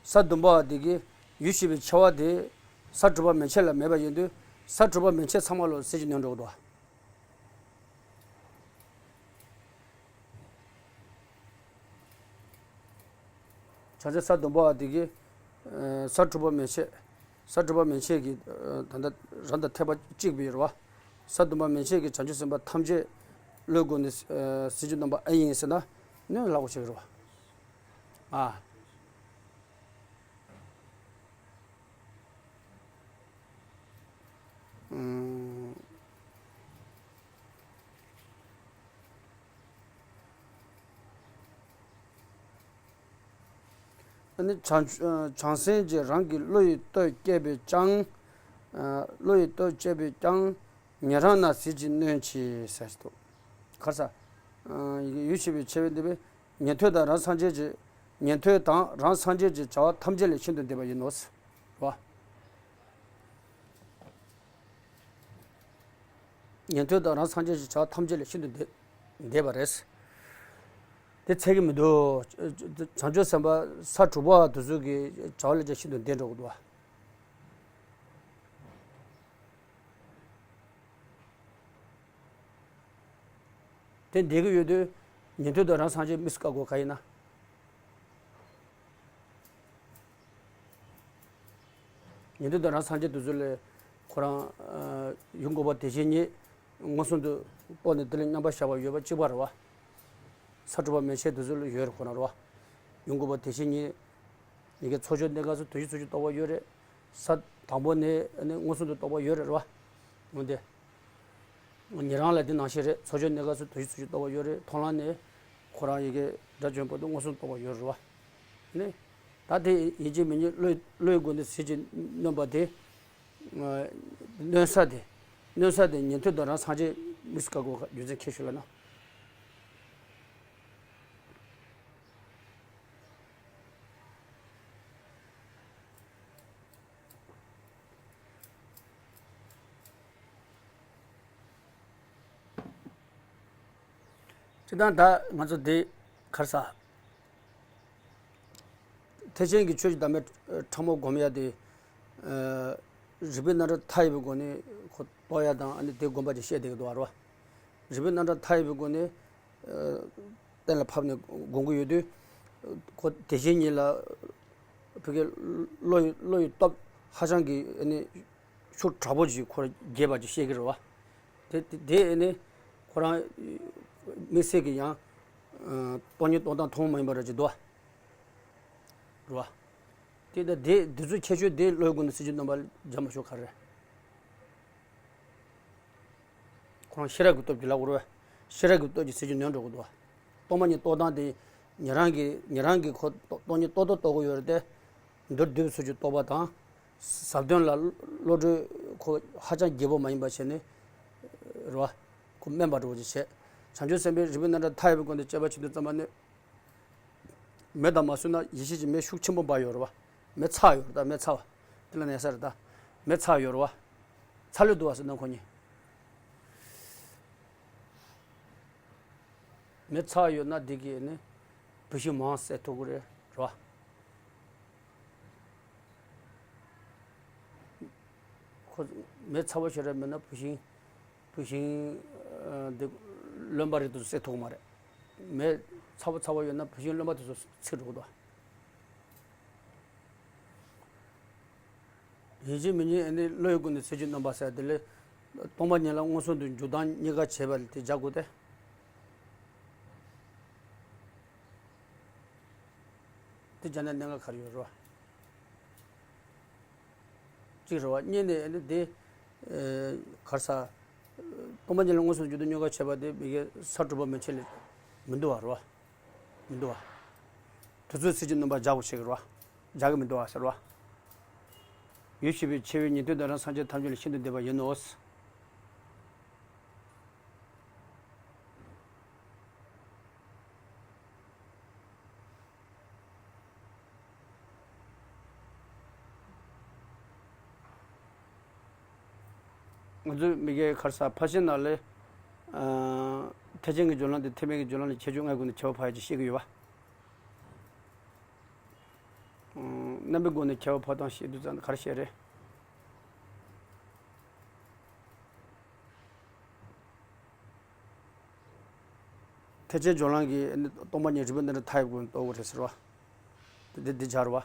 ས་བདུན་པ་བ་འདི་གི་ཡུལ་ཤེས་པའི་ཆེ་བ་དེ་ས་དྲུག་པ་མན་ཆད་ལ་མེད་པ་ཡིན་དུས་ས་དྲུག་པ་མན་ཆད་ཚང་མ་ལ་ཟིལ་གྱིས་གནོན་འགྲོ་གི་འདུག་བ། བྱང་སེམས་ས་བདུན་པ་བ་དེ་གིས་ས་དྲུག་པ་མན་ཆད། ས་དྲུག་པ་མན་ཆད་ཀྱི་ད་ལྟ་རང་དང་ཐེག་པ་གཅིག་པའི་རེད་བ། ས་བདུན་པ་མན་ཆད་ཀྱི་བྱང་ཆུབ་སེམས་དཔའ་ཐམས་ཅད་བློའི་སྒོ་ནས་ཟིལ་གྱིས་གནོན་པ་ཨེ་ཡིན་ཟེར་ན་ནི་ལབ་དགོས་ཆགས་ཀྱི་རེད་བ། ཨ། ཨ་ནི་བྱང་བྱང་སེམས་ཀྱིས་རང་གི་བློ་ཡི་སྟོབས་བསྐྱེད་པས་ཀྱང་། བློ་ཡི་སྟོབས་བསྐྱེད་པས་ཀྱང་ཉན་རང་ན་ཟིལ་གྱིས་གནོན་བྱེད་ཟེར་འདུག་གར་ས། ཡི་གེ་ཡུལ་ཤེས་པའི་ཆེ་བས་འདི་བས། ཉན་ཐོས་དང་རང་སངས་རྒྱས་ཀྱི། ཉན་ཐོས་དང་རང་སངས་རྒྱས་ཀྱི་བྱ་བ་ཐམས་ཅད་ལས་ཤིན་ཏུ་འདས་པ་ཡིན་ནོ། རེད་བ། ཉན་ཐོས་དང་རང་སངས་རྒྱས་ཀྱི་བྱ་བ་ཐམས་ཅད་ལས་ཤིན་ཏུ་འདས་འདས་པ་རེད། དེ་ཚད་ཀྱི་མི་འདུག་བྱང་ཆུབ་སེམས་དཔའ་ས་དྲུག་པ་དེ་ཚོ་གི་བྱ་བ་ལས་ཀྱང་ཤིན་ཏུ་འདས་འགྲོ་གི་འདུག་བ། དེ་བསྡད་ཀྱི་ཡོད་དུས་ཉན་ཐོས་དང་རང་སངས་རྒྱས་མི་སུ་བཀའ་བསྒོ་ག་ཡིན་ན། ཉན་ཐོས་དང་རང་སངས་རྒྱས་དེ་ཚོ་ལས་ཁོ་རང་ཡུམ་འགུགས་པ་དེ་བཞིན་ཉིད་མངོན་སུམ་དུ་རྟོགས་ནས་དེ་ལ་མཉམ་པར་བཞག་པ་ཡོད་པ་གཅིག་པ་རེད་བ། ས་དྲུག་པ་མན་ཆད་དེ་ཚོ་ལ་ཡོད་རེད་ཁོ་རང་རེད་བ། ཡུམ་འགུགས་པ་དེ་བཞིན་ཉིད། ཡི་གེ་ཚོགས་སྦྱོར་གནས་སྐབས་སུ་དུས་བཞི་ཚུལ་གྱིས་རྟོགས་པ་ཡོད་རེད། ས་དང་པོ་ནས་ནི་མངོན་སུམ་དུ་རྟོགས་པ་ཡོད་རེད་རེད་བ། འོན་ཏེ། ཉན་རང་ལ་དེ་ནང་བཞིན་རེད། ཚོགས་སྦྱོར་གནས་སྐབས་སུ་དུས་བཞི་ཚུལ་གྱིས་རྟོགས་པ་ཡོད་རེད། མཐོང་ལམ་ནས་ཁོ་རང་ཡི་གེ་སྒྲ་བརྗོད་པ་དུ་མངོན་སུམ་རྟོགས་པ་ཡོད་རེད་བ། ནི། ད་དེ་ཡིན་གཅིག་མིན་གཅིག་བློའི་བློའི་སྒོ་ནས་ཟིལ་གྱིས་གནོན་པ་དེ། གནོན་ས་དེ། གནོན་ས་དེ་ཉན་ཐོས་དང་རང་སངས་རྒྱས་མི་སུ་བཀའ་བསྒོ་རྒྱུ་མཚན་ཁྱད་ཞུ་ལ་ན། སྤྱིར་བཏང་ད་ང་ཚོ་འདི་ག་རེ་ཟ། ཐེག་ཆེན་གྱི་ཆོས་ཀྱི་བདག་མེད་ཕྲ་མོ་སྒོམ་ཡ་དེ། རིག་པའི་རྣམ་གྲངས་མཐའ་ཡས་པའི་སྒོ་ནས་ཁོ་རྟོགས་ཡ་དང་ཨ་ནི་དེ་སྒོམ་པ་ཅིག་བཤད་བསྡད་ཀྱི་འདུག་བ་རེད་བ། རིག་པའི་རྣམ་གྲངས་མཐའ་ཡས་པའི་སྒོ་ནས། གཏན་ལ་ཕབ་ནས་སྒོམ་གྱི་ཡོད་དུས། ཁོ་དེ་བཞིན་ཉིད་ལ། བོད་ཀྱི་བློ་ཡི་བློ་ཡི་སྟོབས་ཧ་ཅང་གི་ཨ་ནི། ཤུགས་དྲག་པོ་ཅིག་ཁོ་རང་རྒྱས་པ་ཅིག་བཤད་ཀྱི་རེད་བ། དེ་དེ་དེ་ཨ་ནི། ཁོ་རང་། དམིགས་བསལ་གྱི་ཡང་། སྟོང་ཉིད་རྟོགས་སྟངས་ཐུན་མོང་མ་ཡིན་པ་ར་ཅིག་འདུག་བ། རེད་བ། དེ་ད་དེ་འདི་ཚོའི་ཁྱད་ཆོས་དེ་བློའི་སྒོ་ནས་ཟིལ་གྱིས་གནོན་པ་རྒྱ་མ་ཤོག་ག་རེ། ཁོ་རང་ཤེས་རབ་ཀྱི་སྟོབས་ཀྱིས་ལབ་དགོས་རེད་བ། ཤེས་རབ་ཀྱི་སྟོབས་ཀྱིས་ཟིལ་གྱིས་གནོན་འགྲོ་གི་འདུག་བ། སྟོང་པ་ཉིད་རྟོགས་སྟངས་དེ་ཉན་རང་གི་ཉན་རང་གི་ཁོ་སྟོང་ཉིད་རྟོགས་ཏོ་རྟོགས་ཀྱི་ཡོད་རེད་དེ། མདོར་བསྡུས་པའི་ཚུལ་གྱིས་རྟོགས་པ་དང་། ཟབ་དོན་ལ་བློ་གྲོས་ཁོ་ཧ་ཅང་རྒྱས་པོ་མ་ཡིན་པ་བྱས་ནས། རེད་བ། ཁོ་དམན་པ་འདྲ་བོ་ཅིག་བྱས། བྱང་ཆུབ་སེམས་དཔའི་རིག་པའི་རྣམ་གྲངས་མཐའ་ཡས་པའི་སྒོ་ནས་དཔྱད་པ་བྱེད་དུས་ཙམ་པ་ནི། མེ་དང་མ་བསྲེས་ན་ཡེ་ཤེས་ཀྱི་མེ་ཤུགས་ཆེན་པོ་འབར་ཡོད་རེད་བ། མེ་ཚ་ཡོད་རེད་ད་མེ་ཚ་བ། དེ་ལ་ནས་ས་རེད་ད། མེ་ཚ་ཡོད་རེད་བ། ཚ་ལོས་འདུག་བ་ཟེར་ན་ཁོ་གཉིས། མེ་ཚ་ཡོད་ན་འདི་གིས་ནི་བུད་ཤིང་མང་བསད་ཐུབ་ཀྱི་རེད་རེད་བ། ཁོ་མེ་ཚ་བོ་ཞིག་རེད་མིན་ན་བུད་ཤིང་བུད་ཤིང་འདི་རློན་པ་རེད་དུ་བསད་ཐུབ་ཀྱི་མ་རེད། མེ་ཚ་བོ་ཚ་བོ་ཡོད་ན་བུད་ཤིང་རློན་པ་དེ་ཚོ་ཚིག་འགྲོ་གི་འདུག་ཡིན་གཅིག་མིན་གཉིས་ཨ་ནི་བློ་ཡི་སྒོ་ནས་ཟིལ་གྱིས་གནོན་པ་ཟེར་དེ་ལས། སྟོང་པ་ཉིད་ལ་མངོན་སུམ་དུ་འཇུག་ལྡོག་གཉིས་ཀ་བྱེད་པ་ལ་དེ་སྦྱར་དགོས་ཏེ། དེ་སྦྱར་ན་གནད་འགག་ག་རེ་ཡོད་རེད་བ། གཅིག་རེད་བ་གཉིས་ནས་ཨ་ནི་དེ། ག་རེ་ཟ། སྟོང་པ་ཉིད་ལ་མངོན་སུམ་དུ་འཇུག་ལྡོག་གཉིས་ཀ་བྱེད་པ་དེ་མི་དགེ་ས་དྲུག་པ་མན་ཆད་ལས་མི་འདུག་བ་རེད་བ། མི་འདུག་བ། དེ་ཚོས་ཟིལ་གྱིས་གནོན་པ་སྦྱར་དགོས་བྱེད་ཀྱི་རེད་བ། སྦྱར་གྱི་མི་འདུག་བ་ཟེར་བ། ཡུལ་ཤེས་པའི་ཆེ་བའི་ཉན་ཐོས་དང་རང་སངས་རྒྱས་ཐམས་ཅད་ལས་ཤིན་ཏུ་འདས་པ་ཡིན་ནོ། ང་ཚོའི་མི་དགེ་ག་རེ་ཟ་ཕར་ཕྱིན་ནང་ལས། ཐེག་ཆེན་གྱི་སྦྱོར་ལམ་དེ་ཐེག་དམན་གྱི་སྦྱོར་ལམ་ལས་ཁྱད་ཆོས་ལྔའི་སྒོ་ནས་ཁྱད་པར་འཕགས་ཡ་ཅིག་བཤད་ཀྱི་ཡོད་པ། རྣམ་པའི་སྒོ་ནས་ཁྱད་པར་འཕགས་སྟངས་བཤད་དུས་ཙམ་ག་རེ་བཤད་རེད། ཐེག་ཆེན་སྦྱོར་ལམ་གྱིས་ནི་སྟོང་པ་ཉིད་རིག་པའི་རྣམ་གྲངས་མཐའ་ཡས་སྒོ་ནས་རྟོགས་དགོས་རེད་ཟེར་བ། འདི་འདི་སྦྱར་བ།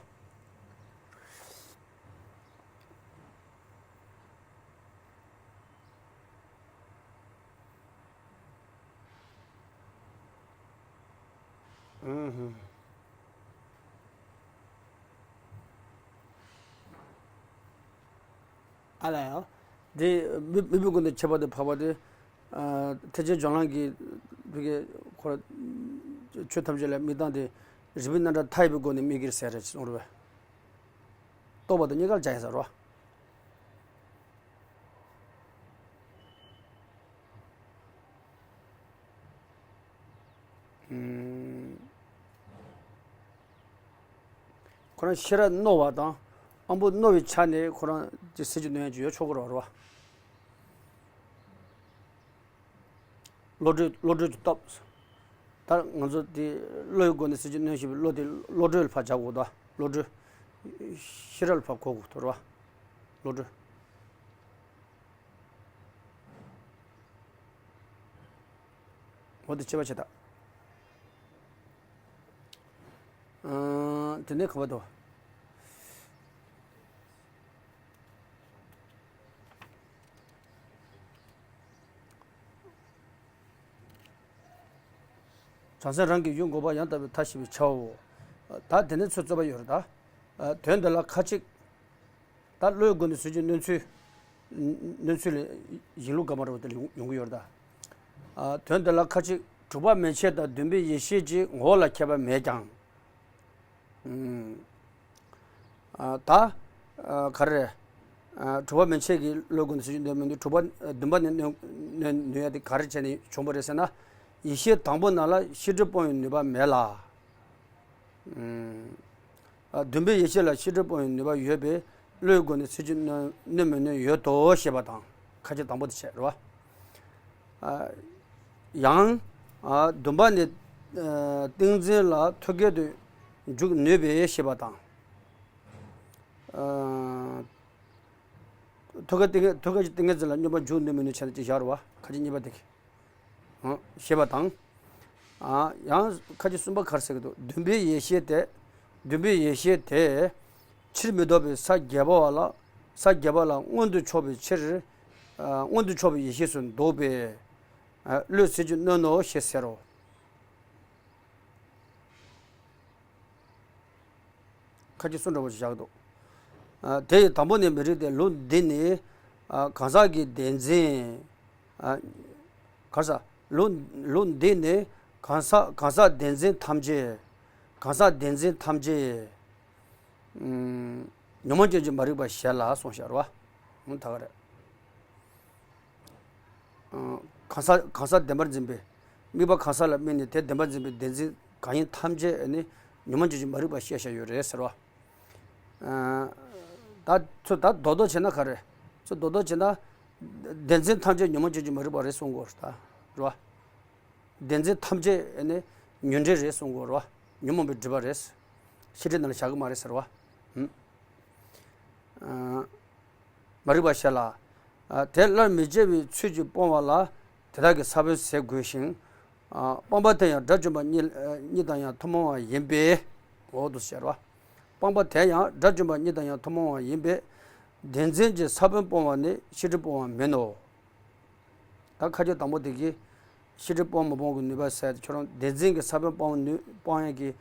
ཨ་ལ་ཡང་། འདི་མི་མི་བུ་ཀུན་ཏུ་ཁྱད་པར་དུ་འཕགས་པ་དེ། ཐེག་ཆེན་སྦྱོར་ལམ་གྱི་བུ་གའི་འཁོར། ཆོས་ཐམས་ཅད་ལ་དམིགས་སྟངས་དེ་རིག་པའི་རྣམ་གྲངས་མཐའ་ཡས་པའི་སྒོ་ནས་དམིགས་ཀྱི་རེད་ཟེར་རེད་གསུངས་རེད་པས། རྟོགས་པ་དང་གཉིས་ཀར་སྦྱར་ཡ་ཟེར་རོ། ཁོ་རང་ཤེས་རབ་རྣོ་བ་དང་། ཨམ་བུ་རྣོ་བའི་ཆ་ནས་ཁོ་རང་དེ་ཟིལ་གྱིས་གནོན་ཡ་ཅིག་ཡོད་ཆོག་གི་རེད་བ། བློ་གྲོས་བློ་གྲོས་ཀྱི་སྟོབས། ད་ང་ཚོ་དེ་བློ་ཡི་སྒོ་ནས་ཟིལ་གྱིས་གནོན་བཞིན་པའི་བློ་དེ་བློ་གྲོས་ལ་ཕར་སྦྱར་དགོས་དོ། བློ་གྲོས། ཤེས་རབ་ལ་ཕར་གོ་དགོས་དོ་རེད་བ། བློ་གྲོས། འོ་དེ་བྱེད་པ་བྱེད་ད། ཨང་། དེ་ནས་ག་བ་དོ། བྱང་སེམས་རང་གི་ཡུལ་འགོག་པ་ཡང་དག་པའི་མཐའ་ཞེས་པའི་ཆའོ། ད་དེ་ནས་ཚུར་རྩོད་པ་ཡོད་རེད་ད། དོན་འདི་ལ་ཁ་ཅིག་ད་བློའི་སྒོ་ནས་ཟེར་རྒྱུ་གནོན་ཚུལ། གནོན་ཚུལ་ལ་ཡིན་ལུགས་དགའ་མ་རེད་པ་དེ་ཡོང་ཡོང་གི་ཡོད་རེད་ད། དོན་འདི་ལ་ཁ་ཅིག་དྲུག་པ་མན་ཆད་དང་བདུན་པའི་ཡེ་ཤེས་ཀྱི་ངོ་བོ་ལ་ཁྱད་པར་མེད་ཀྱང་། ཨ། ད། ཨ། ག་རེ། ཨ། དྲུག་པ་མན་ཆད་ཀྱི་བློའི་སྒོ་ནས་ཟེར་རྒྱུ་འདོད་མི་འདུག་དྲུག་པ། ཨ། བདུན་པ་ནས་གནོན་གནོན་ནུས་ཡ་དེ་ག་རེ་བྱས་ནས་བྱུང་བ་རེད་ཟེར་ན། ཡེ་ཤེས་དང་པོ་རྣམས་ལ་ཤེས་སྒྲིབ་སྤོང་བའི་ནུས་པ་མེད་ལ། ཨུམ། ཨ། བདུན་པའི་ཡེ་ཤེས་ལ་ཤེས་སྒྲིབ་སྤོང་བའི་ནུས་པ་ཡོད་པས་བློའི་སྒོ་ནས་ཚིག་གཅིག་གནོན་གནོན་མི་གནོན་ཡོད་དོ་ཞེས་པ་དང་ཁ་ཅིག་དང་པོ་དེ་བྱས་རེད་བ། ཨ། ཡང་། ཨ། བདུན་པ་ནི། ཨ། ཏིང་འཛིན་ལ་ཐོད་རྒལ་དུ་འཇུག་ནུས་པས་ཞེས་པ་དང་། ཨ། ཐོད་རྒལ་ཏིང་ངེ་ཐོད་རྒལ་གྱི་ཏིང་ངེ་འཛིན་ལ་སྙོམས་པར་འཇུག་ནུས་མི་ནུས་བྱས་ན་ཅིག་བཞག་རེད་བ། ཁ་ཅིག་གཉིས་པ་དེ་གི། ཨ། ཞེས་པ་དང་། ཨ། ཡང་ཁ་ཅིག་གསུམ་པ་ག་རེ་ཟེར་གི་འདུག་བདུན་པའི་ཡེ་ཤེས་དེ། བདུན་པའི་ཡེ་ཤེས་དེ། ཕྱིར་མི་ལྡོག་པའི་ས་བརྒྱད་པ་བ་ལ། ས་བརྒྱད་པ་ལ་མངོན་དུ་ཕྱོགས་པའི་ཕྱིར། ཨ། མངོན་དུ་ཕྱོགས་པའི་ཡེ་ཤེས་སུ་འདོགས་པས། ཨ། བློས་ཚིག་གཅིག་གནོན་ནོ་ཞེས་ཟེར་རོ། ཁ་ཅིག་གསུམ་འདྲ་བོ་ཞིག་བཞག་འདུག་ཨ། དེ་ཡི་དང་པོ་ནི་མི་རིགས་ཏེ། ལུགས་འདི་ནི། ཨ། གང་ཟག་གི་བདེན་འཛིན། ཨ། ག་རེ་ཟ། ལུགས་ལུགས་འདི་ནི་གང་ཟག་གང་ཟག་བདེན་འཛིན་ཐམས་ཅད། གང་ཟག་བདེན་འཛིན་ཐམས་ཅད། ཨུམ། ཉོན་མོངས་ཅན་གྱི་མ་རིག་པ་ཞལ་ལ་གསུངས་ཤར་བ། ཨུམ། ད་ག་རེ། ཨ། གང་ཟག་གང་ཟག་བདེན་པར་འཛིན་པའི། དམིགས་པ་གང་ཟག་ལ་དམིགས་ནས་དེ་བདེན་པར་འཛིན་པའི་བདེན་འཛིན་གང་ཡིན་ཐམས་ཅད་ནི་ཉོན་མོངས་ཅན་གྱི་མ་རིག་པ་ཤེས་བྱ་ཡོད་རེད་ཟེར་བ། ཨ། ད་ཚུར་ད་རྡོག་རྡོག་བྱས་ན་ག་རེ། ཚུར་རྡོག་རྡོག་བྱས་ན། བདེན་འཛིན་ཐམས་ཅད་ཉོན་མོངས་ཅན་གྱི་མ་རིག་པ་རེད་གསུང་དགོས་རེད་ད། རེད་བ། བདེན་འཛིན་ཐམས་ཅད་ནི་ཉོན་སྒྲིབ་རེད་གསུང་དགོས་རེད་བ། ཉོན་མོངས་པའི་སྒྲིབ་པ་རེད། ཤེས་སྒྲིབ་ནང་ལ་བཞག་གི་མ་རེད་ཟེར་བ། ཨུམ། ཨ། མ་རིག་པ་ཞལ་ལ། ཨ། དེ་སླར་མི་སྐྱེ་བའི་ཚུལ་གྱིས་སྤོང་བ་ལ་དེ་དག་གི་ས་བོན་ཟད་དགོས་ཤིང་། ཨ། སྤངས་པ་དེ་ཡང་དགྲ་བཅོམ་པ་གཉིས་གཉིས་དང་ཡང་ཐུན་མོང་བ་ཡིན་པས། འོ་དུ་ཟེར་བ། སྤངས་པ་དེ་ཡང་དགྲ་བཅོམ་པ་གཉིས་དང་ཡང་ཐུན་མོང་བ་ཡིན་པས། བདེན་འཛིན་གྱི་ས་བོན་སྤོང་བ་ནི་ཤེས་སྒྲིབ་སྤོང་བ་མིན་ནོ། ད་ཁ་ཅིག་དང་པོ་དེ་གིས་ཤེས་སྒྲིབ་སྤོང་མི་སྤོང་གི་ནུས་པ་ཟེར་ཏེ་ཁྱོད་རང་བདེན་འཛིན་གྱི་ས་བོན་སྤོང་ནུས་སྤོང་ཡས་ཀྱི།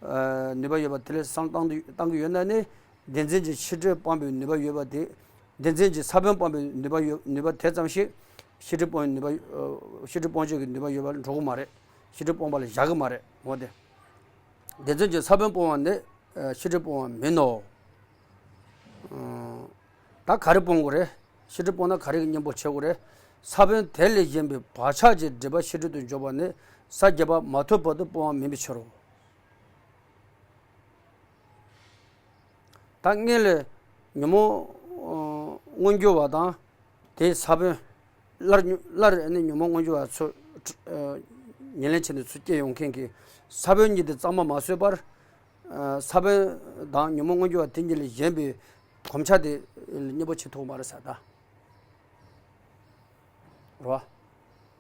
ཨ། ནུས་པ་ཡོད་པ་དེ་ལས་བསམ་བློ་བཏང་དུ་བཏང་གི་ཡོད་ན་ནི། བདེན་འཛིན་གྱི་ཤེས་སྒྲིབ་སྤོང་བའི་ནུས་པ་ཡོད་པ་དེ། བདེན་འཛིན་གྱི་ས་བོན་སྤོང་བའི་ནུས་པ་ཡོད་ནུས་པ་དེ་ཙམ་ཞིག་ཤེས་སྒྲིབ་སྤོང་བའི་ནུས་པ། ཨ། ཤེས་སྒྲིབ་སྤོང་བྱེད་ཀྱི་ནུས་པ་ཡོད་པ་ལ་འགྲོ་གི་མ་རེད། ཤེས་སྒྲིབ་སྤོང་བ་ལ་བཞག་གི་མ་རེད་འོ་དེ། བདེན་འཛིན་གྱི་ས་བོན་སྤོང་བ་ནི། ཨ། ཤེས་སྒྲིབ་སྤོང་བ་མིན་ནོ། ཨ། ད་ག་རེ་སྤོང་དགོས་རེད། ཤེས་སྒྲིབ་སྤོང་ན་ག་རེ་གི་གཉེན་པོ་བྱེད་དགོས་རེད། ས་བོན་དེ་ལས་གཞན་པའི་བག་ཆགས་ཀྱི་སྒྲིབ་པ་ཤེས་སྒྲིབ་ཏུ་འཇོག་པ་ནི་ས་བརྒྱད་པ་མ་ཐོབ་བར་དུ་སྤོང་བ་མིན་པའི་ཕྱིར་རོ། ད་སྔོན་ལ་ཉོན་མོངས་མངོན་གྱུར་བ་དང་དེའི་ས་བོན། སླར་སླར་ནི་ཉོན་མོངས་མངོན་གྱུར་བ་ཚུར། ཨ། ཉེར་ལེན་བྱས་ནས་ཚུར་སྐྱེ་ཡོང་མཁན་གྱི་ས་བོན་གཉིས་དེ་གཙང་མ་མ་བཟོས་པར། ཨ། ས་བོན་དང་ཉོན་མོངས་མངོན་གྱུར་བ་དེ་གཉིས་ལས་གཞན་པའི་གོམས་ཆ་དེ་གཉེན་པོ་བྱེད་ཐུབ་མ་རེད་ཟེར་ད། རེད་བ།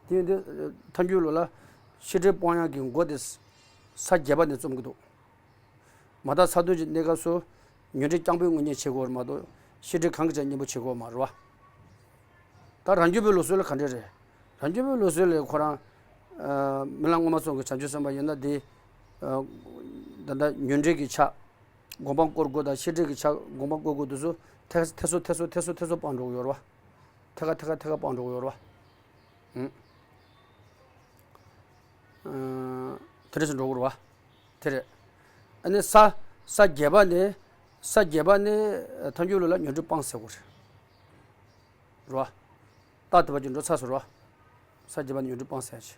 དེ་ཡིན་དུས་ཐལ་འགྱུར་ལུགས་ལ་ཤེས་སྒྲིབ་སྤོང་ཡག་གི་སྒོ་དེ་ས་བརྒྱད་པ་ནས་རྩོམ་གྱི་འདུག་མ་དག་ས་བདུན་གྱི་གནས་སྐབས་སུ་ཉོན་སྒྲིབ་རྐྱང་པའི་དངོས་གཉེན་བྱེད་དགོས་པ་མ་གཏོགས་ཤེས་སྒྲིབ་གང་གི་ཆ་གཉེན་པོ་བྱེད་དགོས་པ་མ་རེད་བ། ད་རང་རྒྱུད་པའི་ལུགས་སྲོལ་ལ་ག་འདྲ་རེད། རང་རྒྱུད་པའི་ལུགས་སྲོལ་ལ་ཁོ་རང་། ཨ། རྨི་ལམ་སྔོན་མ་སོང་གི་བྱང་ཆུབ་སེམས་དཔའ་ཡིན་ན་དེ། ཨ། ད་ལྟ་ཉོན་སྒྲིབ་ཀྱི་ཆ། སྒོམ་སྤང་བསྐོར་དགོས་དང་ཤེས་སྒྲིབ་ཀྱི་ཆ་སྒོམ་སྤང་བསྐོར་དགོས་དུས་སུ་ཐེ་ཐེ་སོ་ཐེ་སོ་ཐེ་སོ་ཐེ་སོ་སྤང་འགྲོ་གི་ཡོད་རེད་བ། ཐེ་ཀ་ཐེ་ཀ་ཐེ་ཀ་སྤང་འགྲོ་གི་ཡོད་རེད་བ། ཨུམ། ཨ། དེ་འདྲ་ཞིག་འགྲོ་གི་རེད་བ། དེ་རེད། ཨ་ནི་ས་ས་བརྒྱད་པ་ནི། ས་བརྒྱད་པ་ནི་ཐལ་འགྱུར་ལུགས་ལ་ཉོན་སྒྲིབ་སྤངས་ཟེར་དགོས་རེད། རེད་བ། རྟགས་དེ་བ་ཅིག་འགྲོ་ཚར་སོང་རེད་བ། ས་བརྒྱད་པ་ནི་ཉོན་སྒྲིབ་སྤངས་ཟེར་ཡག་ཅིག་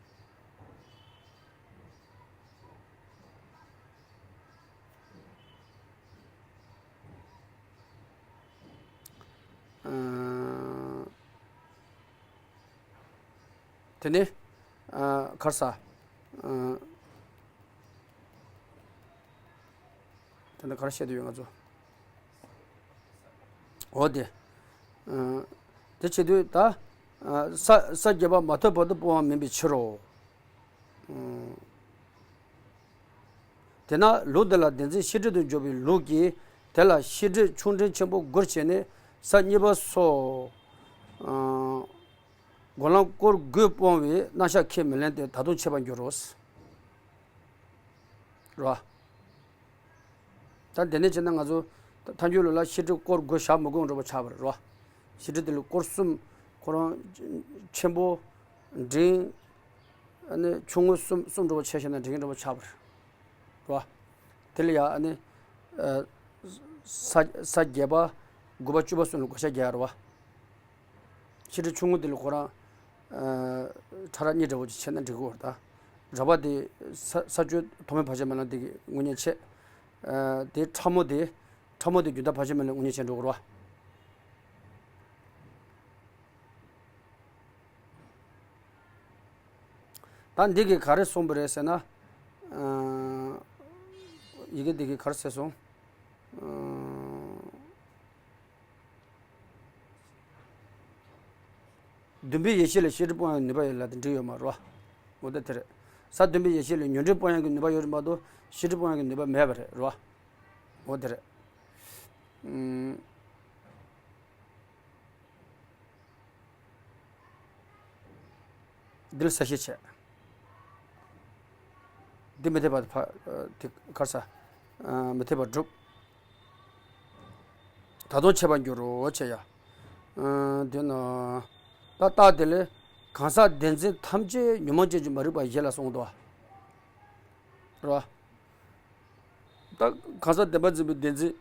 ཨ། དེ་ནས། ཨ། ག་རེ་ཟ། ཨ། དེ་ནས་ག་རེ་བཤད་དུ་ཡོད་ང་ཚོ། འོ་དེ། ཨ། དེ་བྱེད་དུས་ད། ཨ། ས་ས་བརྒྱད་པ་མ་ཐོབ་བར་དུ་སྤོང་བ་མིན་པའི་ཕྱིར་རོ། དེས་ན་ལུགས་འདི་ལ་བདེན་འཛིན་ཤེས་སྒྲིབ་ཏུ་འཇོག་པའི་ལུགས་ཀྱིས། དེ་ལ་ཤེས་སྒྲིབ་ཆུང་འབྲིང་ཆེན་པོ་དགུར་བྱས་ནས། ས་གཉིས་པ་སོགས། ཨ། སྒོམ་ལམ་སྐོར་དགུས་སྤོང་བའི་རྣམ་གཞག་ཁས་མི་ལེན་ཏེ། ད་དུང་འཆད་པར་འགྱུར་རོ། རེད་བ། ད་དེ་ནས་བྱས་ན་ང་ཚོ་ཐལ་འགྱུར་ལུགས་ལ་ཤེས་སྒྲིབ་སྐོར་དགུ་བཞག་མི་དགོས་འགྲོ་བ་ཆགས་པ་རེད་བ། ཤེས་སྒྲིབ་དེ་ལ་སྐོར་གསུམ། ཁོ་རང་ཆེན་པོ། འབྲིང་། ཨ་ནི་ཆུང་ངུ་གསུམ་གསུམ་འགྲོ་བ་ཆ་བཞག་ན་འགྲིག་གི་འགྲོ་བ་ཆགས་པ་རེད་བ། དེ་ལ་ཡང་ཨ་ནི། ཨ། ས་ས་བརྒྱད་པ། དགུ་པ། བཅུ་པ་གསུམ་ལ་བགོ་བཤའ་རྒྱག་ཡ་རེད་བ། ཤེས་སྒྲིབ་ཆུང་ངུ་དེ་ལ་ཁོ་རང་། ཨ། ཕྲ་རགས་གཉིས་འདྲ་བོ་ཅིག་ཕྱེ་ན་འགྲིག་གི་རེད་ད། རགས་པ་དེ་ས་ས་བཅུ་ཐོགས་མེད་བར་ཆད་མེད་ལམ་དེ་གི་དངོས་གཉེན་བྱས། ཨ། དེ་ཕྲ་མོ་དེ། ཕྲ་མོ་དེ་རྒྱུན་མཐའ་བར་ཆད་མེད་ལམ་དངོས་གཉེན་བྱས་འགྲོ་གི་རེད་བ། ད་འདི་གིས་ག་རེ་གསུངས་པ་རེད་ཟེར་ན། ཨ། ཡི་གེ་འདི་གིས་ག་རེ་ཟེར་སོང་། ཨ། བདུན་པའི་ཡེ་ཤེས་ལ་ཤེས་སྒྲིབ་སྤོང་ཡག་གི་ནུས་པ་ཡོད་ལབ་དེ་འགྲིག་ཡོད་མ་རེད་བ། འོ་ད་དེ་རེད། ས་བདུན་པའི་ཡེ་ཤེས་ལ་ཉོན་སྒྲིབ་སྤོང་ཡག་གི་ནུས་པ་ཡོད་རེད་མ་གཏོགས་ཤེས་སྒྲིབ་སྤོང་ཡག་གི་ནུས་པ་མེད་པ་རེད་རེད་བ། འོ་དེ་རེད། ཨུམ། འདི་ལ་གསལ་བཤད་བྱས། འདི་མི་འཐད་པ་ཕ། དེ་གར་ས། མི་འཐད་པ་སྒྲུབ། ད་དུང་འཆད་པར་འགྱུར་རོ་བྱས་ཡ། དེ་ན། ད་རྟགས་དེ་ལས། གང་ཟག་བདེན་འཛིན་ཐམས་ཅད་ཉོན་མོངས་ཅན་གྱི་མ་རིག་པ་བཞི་ལ་སོང་འདུག་བ། རེད་བ། ད་གང་ཟག་བདེན་པར་འཛིན་པའི་བདེན་འཛིན།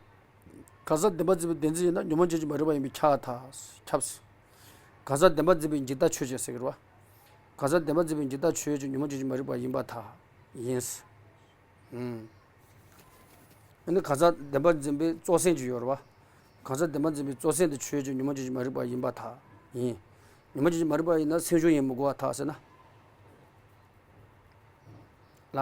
གང་ཟག་བདེན་པར་འཛིན་པའི་བདེན་འཛིན་ཡིན་ན་ཉོན་མོངས་ཅན་གྱི་མ་རིག་པ་ཡིན་པས་ཁྱབ་ཐལ། ཁྱབ། གང་ཟག་བདེན་པར་འཛིན་པའི་འཇིག་ལྟ་ཆོས་ཅན་ཟེར་གྱི་རེད་བ། གང་ཟག་བདེན་པར་འཛིན་པའི་འཇིག་ལྟ་ཆོས་ཅན་ཉོན་མོངས་ཅན་གྱི་མ་རིག་པ་ཡིན་པར་ཐལ། ཡིན། ཨུམ། ཨ་ནི་གང་ཟག་བདེན་པར་འཛིན་པའི་གཙོ་སེམས་ཅིག་ཡོད་རེད་བ། གང་ཟག་བདེན་པར་འཛིན་པའི་གཙོ་སེམས་དེ་ཆོས་ཅན་ཉོན་མོངས་ཅན་གྱི་མ་རིག་པ་ཡིན་པར་ཐལ། ཡིན། ཉོན་མོངས་ཅན་གྱི་མ་རིག་པ་ཡིན་ན་སེམས་བྱུང་ཡིན་མི་དགོས་པར་ཐལ་ཟེར་ན། ལ།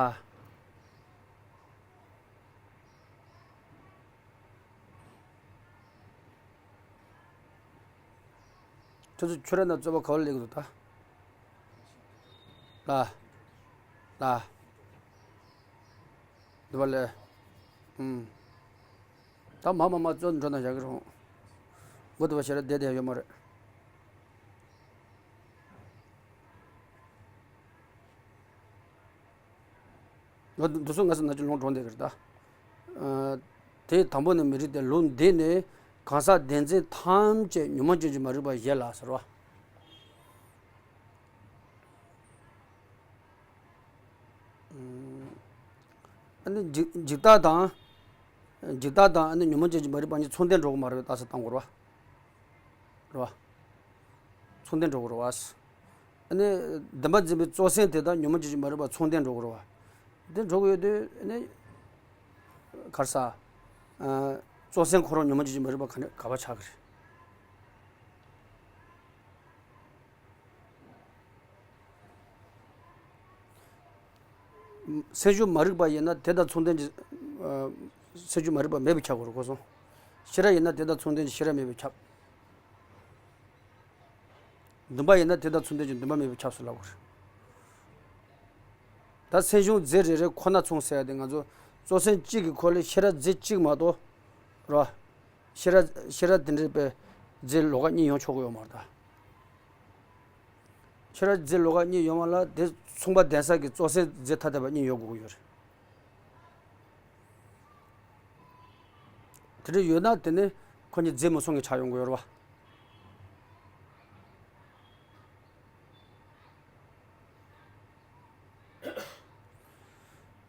ཁྱོད་ཚོ་ཁྱོད་རང་ན་རྩོད་པ་ག་བ་སླེབས་འདུག་ད། ལ། ལ། འདི་བ་ལས། ཨུམ། ད་མ་མ་མ་རྩོད་འགྲོ་ན་བཞག་གི་རུང་། མགོ་དེ་བ་ཞེ་དྲག་བསྡད་བསྡད་ཡོད་མ་རེད། ང་འདི་ཚོ་ང་ཚོ་ན་ཅི་ལོང་འགྲོ་འདེད་གི་རེད་ད། ཨ། དེ་དང་པོ་ནས་མི་རིགས་ཏེ་ལུགས་འདི་ནི་གང་ཟག་བདེན་འཛིན་ཐམས་ཅད་ཉོན་མོངས་ཅན་གྱི་མ་རིག་པ་བཞི་ལ་ཟེར་བ། ཨ་ནི་འཇིག་འཇིག་ལྟ་དང་། འཇིག་ལྟ་དང་ཨ་ནི་ཉོན་མོངས་ཅན་གྱི་མ་རིག་པ་གཉིས་མཚུངས་ལྡན་འགྲོ་གི་མ་རེད་པས་རྟགས་གསལ་བཏང་དགོས་རེད་བ། རེད་བ། མཚུངས་ལྡན་འགྲོ་གི་རེད་བ། ཨ་ནི་བདེན་པར་འཛིན་པའི་གཙོ་སེམས་དེ་དང་ཉོན་མོངས་ཅན་གྱི་མ་རིག་པ་མཚུངས་ལྡན་འགྲོ་གི་རེད་བ། དེ་འགྲོ་གི་ཡོད་དུས་ཨ་ནི། ག་རེ་ཟ། ཨ། གཙོ་སེམས་ཁོ་རང་ཉོན་མོངས་ཅན་གྱི་མ་རིག་པ་ག་ནས་ག་པར་ཆགས་ཀྱི་རེད། སེམས་བྱུང་མ་རིག་པ་ཡིན་ན་དེ་དང་མཚུངས་ལྡན་གྱི། ཨ། སེམས་བྱུང་མ་རིག་པ་མེད་པས་ཁྱབ་དགོས་རེད་གོ་སོང་། ཤེས་རབ་ཡིན་ན་དེ་དང་མཚུངས་ལྡན་གྱི་ཤེས་རབ་མེད་པས་ཁྱབ། འདུན་པ་ཡིན་ན་དེ་དང་མཚུངས་ལྡན་གྱི་འདུན་པ་མེད་པས་ཁྱབ་ཟེར་ལབ་དགོས་རེད། ད་སེམས་བྱུང་རྫས་རེ་རེ་ཁོ་ན་མཚུངས་ཟེར་ཡ་དེ་ང་ཚོ་གཙོ་སེམས་གཅིག་གི་ཁོ་ལས་ཤེས་རབ་རྫས་གཅིག་མ་གཏོགས། རེད་བ། ཤེས་རབ་ཤེས་རབ་དེ་འདྲའི་པའི་རྫས་ལོགས་ཀ་གཉིས་ཡོང་ཆོག་གི་ཡོད་མ་རེད་ད། ཤེས་རབ་རྫས་ལོགས་ཀ་གཉིས་ཡོང་བ་ལ་དེ་མཚུངས་པ་ལྡན་ས་གི་གཙོ་སེམས་རྫས་ཐ་དད་པ་གཉིས་ཡོད་དགོས་ཀྱི་ཡོད་རེད། དེ་འདྲ་ཡོད་ན་དེ་ནི་ཁོ་གཉིས་རྫས་མ་མཚུངས་ཀྱི་ཆགས་ཡོང་གི་ཡོད་རེད་བ།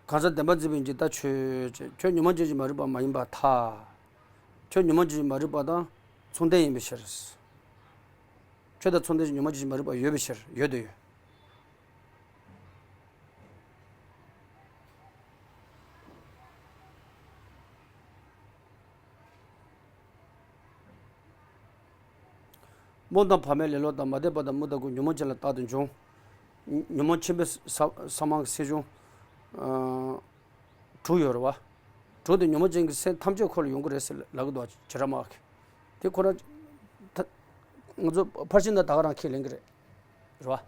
གང་ཟག་བདེན་པར་འཛིན་པའི་འཇིག་ལྟ་ཆོས་ཅན། ཁྱོད་ཉོན་མོངས་ཅན་གྱི་མ་རིག་པ་མ་ཡིན་པར་ཐལ། ཁྱོད་ཉོན་མོངས་ཅན་གྱི་མ་རིག་པ་དང་མཚུངས་ལྡན་ཡིན་པའི་ཕྱིར། ཁྱོད་དང་མཚུངས་ལྡན་གྱི་ཉོན་མོངས་ཅན་གྱི་མ་རིག་པ་ཡོད་པའི་ཕྱིར། ཡོད་དོ་ཡོད། རྨོངས་དང་བར་མའི་ལེ་ལོ་དང་། མ་དད་པ་དང་མུ་དང་རྒོད། ཉོན་མོངས་ཅན་ལ་རྟག་ཏུ་འབྱུང་། ཉོན་མོངས་ཆེན་པོའི་ས་ས་མང་གི་སེམས་བྱུང་། ཨ། དྲུག་ཡོད་རེད་བ། དྲུག་དེ་ཉོན་མོངས་ཅན་གྱི་སེམས་ཐམས་ཅད་ཁོ་ལ་ཡོང་གི་རེད་ཟེར་ལབ་གི་འདུག་བ། བྱེ་བྲག་སྨྲ་བ་གིས། དེ་ཁོ་རང་ད་ང་ཚོ་ཕར་ཕྱིན་དང་ད་ག་རང་ཁས་ལེན་གི་རེད། རེད་བ།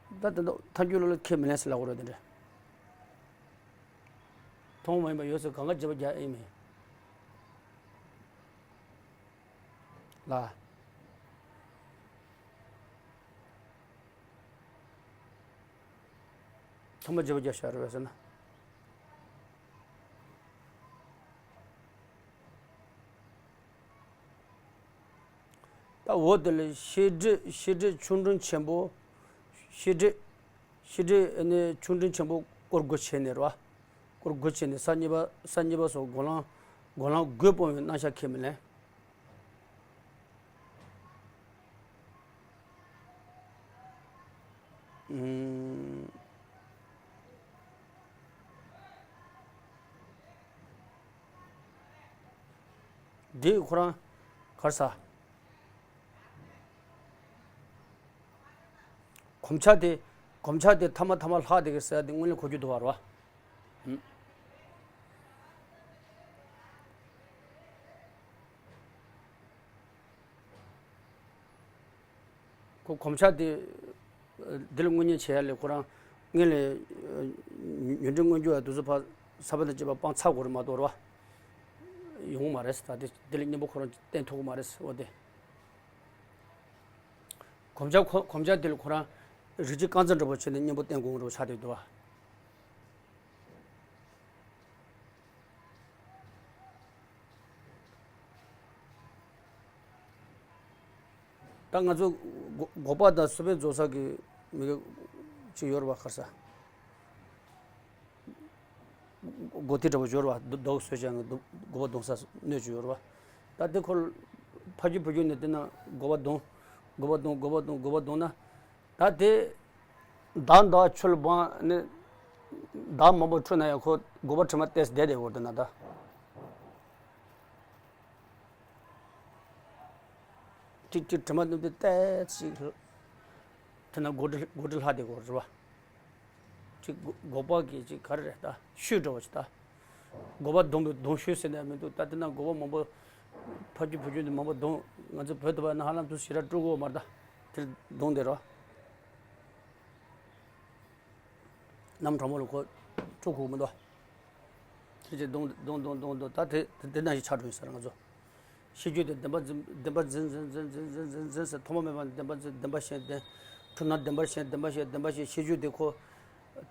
ད་དེ་འདྲ་ཐལ་འགྱུར་ལ་ཁས་མི་ལེན་ཟེར་ལབ་དགོས་རེད་དེ་འདྲ། མཐོང་མ་ཡིན་པ་ཡོད་ཟེར་གང་ག་བརྗེ་པོ་རྒྱག་ཨེ་མེད། ལ། ཚང་མ་བརྗེ་པོ་རྒྱག་ཤར་བས་ཟེར་ན། ད་འོ་དེ་ལས་བཤད་སྒྲིབ་བཤད་སྒྲིབ་ཆུང་འབྲིང་ཆེན་པོ། བཤད་སྒྲིབ་བཤད་སྒྲིབ་ནི་ཆུང་འབྲིང་ཆེན་པོ་སྐོར་དགུ་བྱས་ནས་རེད་བ། སྐོར་དགུ་བྱས་ནས་ས་གཉིས་པ་ས་གཉིས་པ་སོགས་སྒོ་ལམ་སྒོ་ལམ་དགུས་སྤོང་བའི་རྣམ་གཞག་ཁས་མི་ལེན། ཨུམ། འདི་ཁོ་རང་ག་རེ་ཟ། གོམས་ཆག་དེ་གོམས་ཆག་དེ་ཐ་མ་ཐ་མ་ལྷག་བསྡད་ཀྱི་ཟེར་ཡ་དེ་དངོས་གནས་གོ་རྒྱུ་འདུག་བ་རེད་བ། ཨུམ། ཁོ་གོམས་ཆག་དེ་འདི་ལ་དངོས་གཉེན་བྱེད་ཡ་ལས་ཁོ་རང་སྔོན་ལ་ཡུན་རིང་མངོན་གྱུར་བ་དེ་ཚོ་ཕར་ས་བོན་དང་བཅས་པ་སྤང་ཚར་དགོས་རེད་མ་གཏོགས་རེད་བ། ཡོང་གི་མ་རེད་ཟེར། ད་དེ་འདི་ལ་གཉེན་པོ་ཁོ་རང་བསྟེན་ཐུབ་ཀྱི་མ་རེད་ཟེར། འོ་དེ། གོམས་ཆག་ཁོ་གོམས་ཆག་དེ་ལ་ཁོ་རང་རིགས་གཅིག་རྐང་རྩེད་འདྲ་པོ་བྱས་ནས་གཉེན་པོ་བསྟེན་དགོས་འདྲ་པོ་ཆགས་བསྡད་འདུག་བ། ད་ང་ཚོ་སྒོ་སྒོ་པ་དང་སོ་པའི་རྫོགས་ས་གི་མི་ག་ཅིག་ཡོད་རེད་བ། ག་རེ་ཟ། སྒོ་ཐིག་འདྲ་པོ་ཡོད་རེད་བ། རྡོ་རྡོ་བཟོས་བྱས་ནས་སྒོ་པ་རྡུང་ས་སྣོད་ཅིག་ཡོད་རེད་བ། ད་དེ་ཁོ་ཕ་རྒྱུད་བུ་རྒྱུད་ནས་བལྟས་ན་སྒོ་པ་རྡུང་། སྒོ་པ་རྡུང་། སྒོ་པ་རྡུང་། སྒོ་པ་རྡུང་ན། ད་དེ་ཟླ་ཟླ་བ་ཆུ་ལ་སྦངས་ནས་ཟླ་མང་པོ་འཁྲུག་ན་ཡང་ཁོ་སྒོ་པ་དྲི་མ་བལྟས་བསྡད་བསྡད་ཡོད་དེ་ན་ད། ཅིག་ཅིག་དྲི་མ་ནུབ་དུས་ཏོག་ཙམ་ཅིག་དེ་ན་སྒོ་དྲི་སྒོ་དྲི་ལྷག་བསྡད་ཡོད་རེད་བ། ཅིག་སྒོ་སྒོ་པ་གི་ཅིག་ག་རེ་རེད་ད། ཤུལ་འདྲ་བོ་ཅིག་ད། སྒོ་པ་རྡུང་བའི་རྡུང་ཤུལ་ཟེར་ནས་མི་འདུག་ད་དེ་ན་སྒོ་པ་མང་པོ་ཕ་རྒྱུད་བུ་རྒྱུད་འདི་མང་པོ་རྡུང་། ང་ཚོ་བོད་དུ་བ་ན་ཧ་ལམ་ཚོ་ཞེ་དྲག་དཀྲུག་གོ་མ་རེད་ད། དེ་རྡུང་བསྡད་རོགས། གནམ་གྲང་མོ་ལ་ཁོ་དཀྲུག་གོ་མི་འདུག་དེ་ཅིག་རྡུང་རྡུང་རྡུང་རྡུང་རྡུང་ད་དེ་དེ་དེ་ན་ཞིག་ཆགས་འགྲོ་ཡིན་ཟེར་ང་ཚོ། ཤེས་རྒྱུད་དེ་བདེན་པ་འཛིན་བདེན་པ་འཛིན་འཛིན་འཛིན་ཟེར། ཐོག་མ་མེད་པ་ནས་བདེན་པ་འཛིན། བདེན་པ་བཤད་བདེན། འཁྲུལ་སྣང་བདེན་པར་བཤད། བདེན་པ་བཤད། བདེན་པ་བཤད། ཤེས་རྒྱུད་དེ་ཁོ་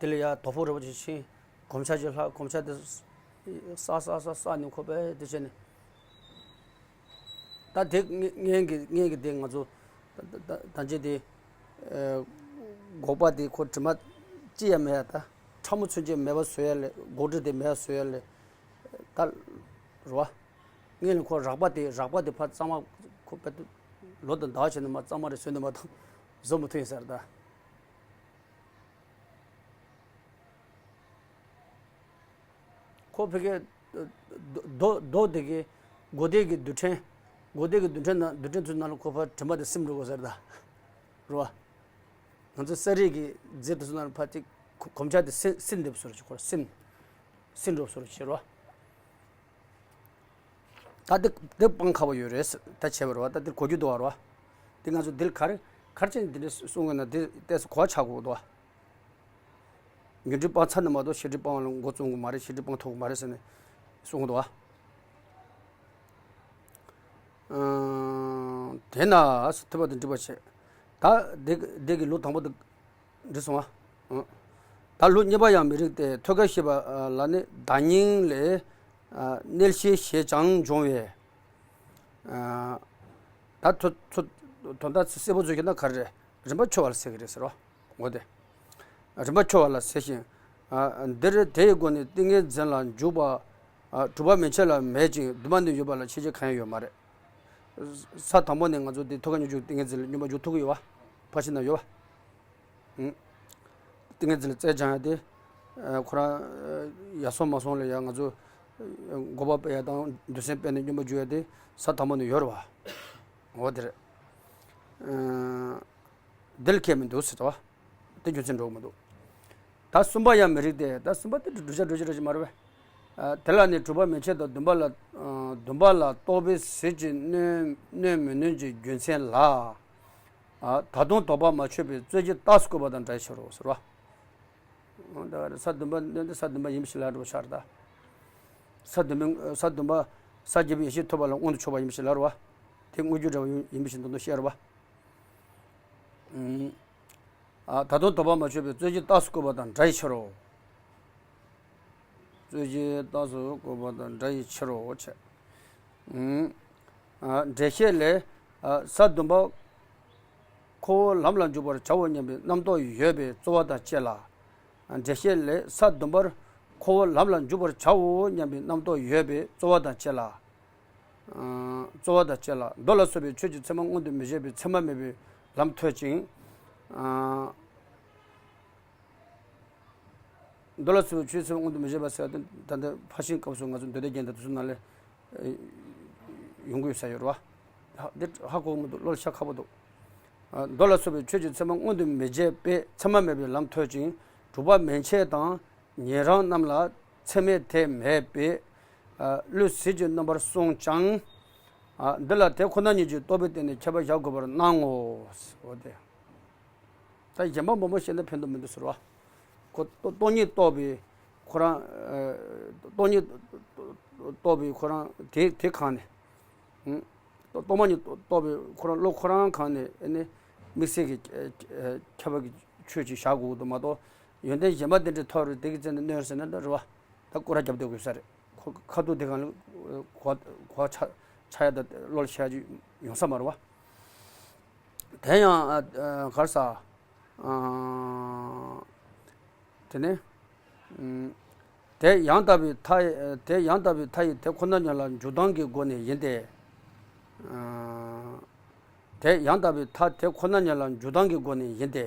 དེ་ལ་ཡ་དོ་ཕོག་རེ་བ་ཅིག་ཕྱིན། གོམས་ཆག་ཅིག་ལྷག་གོམས་ཆག་དེ་ས་ས་ས་ས་ནས་ཁོ་པས་དེ་བྱས་ནས། ད་དེ་ངན་གྱི་ངན་གྱི་དེ་ང་ཚོ་ད་ད་ད་ཅི་དེ་སྒོག་པ་དེ་ཁོ་དྲི་མ་ཅི་ཡང་མེད་ཡ། ད་ཕྲ་མོ་ཚུན་ཆད་མེད་པ་བཟོ་ཡ་ལས་སྒོག་དྲི་དེ་མེད་པ་བཟོ་ཡ་ལས་ད་རེད་བ། ངས་ནི་ཁོ་རགས་པ་དེ་རགས་པ་དེ་ཕར་གཙང་མ་ཁོ་པད་ལོ་དང་ཟླ་བ་བྱས་ནས་མ་གཙང་མ་རེ་བཟོས་ནས་མ་ཐོན་བཟོ་མི་ཐུབ་ཡིན་ཟེར་ད། ཁོ་ཕ་གིའི་རྡོ་རྡོ་རྡོ་དེ་གི་སྒོ་དེ་གི་རྡུལ་ཕྲན། སྒོ་དེ་གི་རྡུལ་ཕྲན་ནང་རྡུལ་ཕྲན་ཚོའི་ནང་ལ་ཁོ་ཕར་དྲི་མ་དེ་སིམ་འགྲོ་དགོས་ཟེར་ད། རེད་བ། ང་ཚོ་ས་རིས་ཀྱི་རྫས་དེ་ཚོ་ནང་ལ་ཕར་ཅིག་གོམས་ཆག་དེ་སིམ་སིམ་འདེབས་སོར་བྱེད། ཁོ་སིམ་སིམ་འགྲོ་སོར་བྱེད་རོ། ད་དེ་དེ་སྤང་ཁག་པོ་ཡོད་རེད་ཟེར། ད་བྱས་པ་རེད་བ། ད་དེ་གོ་རྒྱུ་འདུག་བ་རེད་བ། དེ་ང་ཚོ་དེ་ལ་ག་རེ་ག་རེ་བྱས་ནས་དེ་འདྲ་གསུང་དགོས་ན་དེ་ཏོག་ཙམ་གོ་བ་ཆགས་དགོས་འདུག་བ། ཉོན་སྒྲིབ་སྤང་ཚར་ན་མ་གཏོགས་ཤེས་སྒྲིབ་སྤང་བ་ལ་འགོ་རྩོམ་དགོས་མ་རེད། ཤེས་སྒྲིབ་སྤང་ཐུབ་ཀྱི་མ་རེད་ཟེར་ནས་གསུང་གི་འདུག་བ། ཨང་། དེས་ན་ཐོས་པ་དང་འགྲིག་པ་བྱེད། ད་དེ་དེ་གི་ལུགས་དང་པོ་དེ་འགྲིག་སོང་ང་། ཨང་། ད་ལུགས་གཉིས་པ་ཡང་མི་རིགས་ཏེ། ཐོད་རྒལ་ཤེས་པ་ལ་ནི་བརྡ་རྙིང་ལས་གནས་ཤེས་ཞེས་ཀྱང་འབྱུང་བས། ད་ཐོ་ཐོ་དོན་དག་གསལ་པོ་བཟོ་རྒྱུ་ན་ག་རེ་རེད། རིམ་པ་འཆོལ་བ་ལ་ཟེར་གི་རེད་ཟེར་བ། འོ་དེ། རིམ་པ་འཆོལ་བ་ལ་ཟེར་ཞིང་། འདིར་དེ་ཡི་སྒོ་ནས་ཏིང་ངེ་འཛིན་ལ་འཇུག་པ། གྲུབ་པ་མན་ཆད་ལ་མེད་ཅིང་འདུན་མ་ནི་ཡོད་པ་ལ་ཕྱིན་ཆད་གང་ཡང་ཡོད་མ་རེད། ས་དང་པོ་ནས་ང་ཚོ་འདི་ཐོད་རྒལ་སྙོམས་འཇུག་ཏིང་ངེ་འཛིན་ལ་སྙོམས་པར་འཇུག་ཐུབ་ཀྱི་ཡོད་བ། ཕར་ཕྱིན་ན་ཡོད་བ། ཏིང་ངེ་འཛིན་ལ་རྩལ་སྦྱང་ཡ་དེ། ཁོ་རང་ཡར་སོང་མར་སོང་ལ་ཡ་ང་ཚོ་འགོག་པ་སྤེལ་ཡ་དང་འདུན་སེམས་སྤེལ་ནས་སྙོམས་པར་འཇུག་ཡ་དེ་ས་དང་པོ་ནས་ཡོད་རེད་བ། འོ་དེ་རེད། འདི་ལ་ཁྱད་མི་འདུག་ཟེར་བ། དེ་རྒྱུ་མཚན་འགྲོ་གི་མི་འདུག་ད་གསུམ་པ་ཡང་མི་རིགས་ཏེ། ད་གསུམ་པ་དེ་བསྒྲུབ་བྱ་སྒྲུབ་བྱེད་རེད་ཅེས་མ་རེད་པས། དེ་ལ་ནི་གྲུབ་པ་མན་ཆད་དང་འདུན་པ་ལ་འདུན་པ་ལ་རྟོག་པའི་ཟིལ་གྱིས་གནོན་གནོན་མི་གནོན་གྱི་རྒྱུ་མཚན་ལ། ཨ། ད་དུང་དོགས་པ་མ་ཆོད་པའི་རྩོད་གཞི་རྟགས་སུ་བཀོད་པ་དང་འདྲ་ཡི་ཕྱིར་རོ་ཟེར་བ། ཨ། ད་ས་བདུན་པ་འདི་ས་བདུན་པ་ཡིན་པ་ཞིག་ལ་འགྲོ་ཤར་ད། ས་བདུན་པའི་ས་བདུན་པ་ས་བརྒྱད་པའི་ཡེ་ཤེས་ཐོབ་པ་ལ་མངོན་དུ་ཕྱོགས་པ་ཡིན་པ་ཞིག་ལ་རོ་བ། དེ་དངོས་རྒྱུ་འདྲ་བ་ཡིན་པ་ཞིག་མདོར་བསྡུས་བཤད་རོ་བ། ཨ། ད་དུང་དོགས་པ་མ་ཆོད་པའི་རྩོད་གཞི་རྟགས་སུ་བཀོད་པ་དང་འདྲ་ཡི་ཕྱིར་རོ། རྩོད་གཞི་རྟགས་སུ་བཀོད་པ་དང་འདྲ་ཡི་ཕྱིར་རོ་བྱས། ཨ། འགྲེལ་བཤད་ལས། ཨ། ས་བདུན་པ་ཁོ་བོ་ལམ་ལ་འཇུག་པར་བྱའོ་སྙམ་པའི་རྣམ་རྟོག་ཡོད་པའི་རྩོལ་བ་དང་བཅས་ལ། འགྲེལ་བཤད་ལས་ས་བདུན་པར་ཁོ་བོ་ལམ་ལ་འཇུག་པར་བྱའོ་སྙམ་པའི་རྣམ་རྟོག་ཡོད་པའི་རྩོལ་བ་དང་བཅས་ལ། ཨ། རྩོལ་བ་དང་བཅས་ལ་མདོ་ལ་སོགས་པའི་ཆོས་ཀྱི་ཚད་མ་མངོན་དུ་མི་བྱེད་པའི་ཚད་མ་མེད་པའི་ལམ་ཐོས་ཅིང་། ཨ། མདོ་ལ་སོགས་པའི་ཆོས་ཚད་མ་མངོན་དུ་མི་བྱེད་པ་ཟེར་ཏེ་ད་ལྟ་ཕར་ཕྱིན་སྐབས་སུ་ང་ཚོ་མདོ་སྡེ་རྒྱན་དང་དེ་ཚོ་ནང་ལས་ཡོང་གི་ཡོད་ས་ཡོད་རེད་བ། འདི་ཧ་གོ་མི་འདུག་བློ་ལ་ཤ་ཁག་པོ་འདུག་མདོ་ལ་སོགས་པའི་ཆོས་ཀྱི་ཚད་མ་མངོན་དུ་མི་བྱེད་པའི་ཚད་མ་མེད་པའི་ལམ་ཐོས་ཅིང་། དྲུག་པ་མན་ཆད་དང་ཉན་རང་རྣམས་ལ་ཚད་མས་དེ་མེད་པའི་བློས་ཟིལ་གྱིས་གནོན་པར་གསུངས་ཀྱང་། འདི་ལ་དེ་ཁོ་ན་ཉིད་ཀྱི་རྟོགས་པའི་སྟེང་ནས་ཁྱབ་པ་བཞག་དགོས་པར་སྣང་ངོ་། འོ་དེ། ད་གཞན་པ་མང་པོ་བཤད་ན་ཕན་ཐོགས་མི་འདུག་ཟེར་བ། ཁོ་སྟོང་ཉིད་རྟོགས་པའི་ཁོ་རང་། སྟོང་ཉིད་རྟོགས་པའི་ཁོ་རང་དེ་དེ་གང་ནས། སྟོང་པ་ཉིད་རྟོགས་པའི་ཁོ་རང་བློ་ཁོ་རང་གང་ནས་ཨེ་ནི་དམིགས་བསལ་གྱི་ཁྱབ་པ་གི་ཆོས་ཅིག་བཞག་དགོས་ཀྱི་འདུག་མ་གཏོགས་ཡོན་ཏན་གཞན་པ་དེ་འདྲའི་ཐོག་རུ་དེ་གི་རྩེ་ནས་གནོན་ཟེར་ན་འདྲ་རེད་བ། ད་སྐོར་ར་རྒྱབ་སྡོད་དགོས་ས་རེད། ཁོ་ཁ་ཐུག་དེ་གང་ལ་གོ་གོ་ཆ་ཆ་ཡ་ད་བློ་ལ་ཤར་རྒྱུ་ཡོང་ས་མ་རེད་བ། དེ་ཡང་གར་ས། དེ་ནས། དེ་ཡང་དག་པའི་མཐའ་དེ་ཡང་དག་པའི་མཐའ་ཡི་དེ་ཁོ་ན་ཉིད་ལ་འཇུག་ལྡང་གི་སྒོ་ནས་ཡིན་ཏེ། དེ་ཡང་དག་པའི་མཐའ་དེ་ཁོ་ན་ཉིད་ལ་འཇུག་ལྡང་གི་སྒོ་ནས་ཡིན་ཏེ།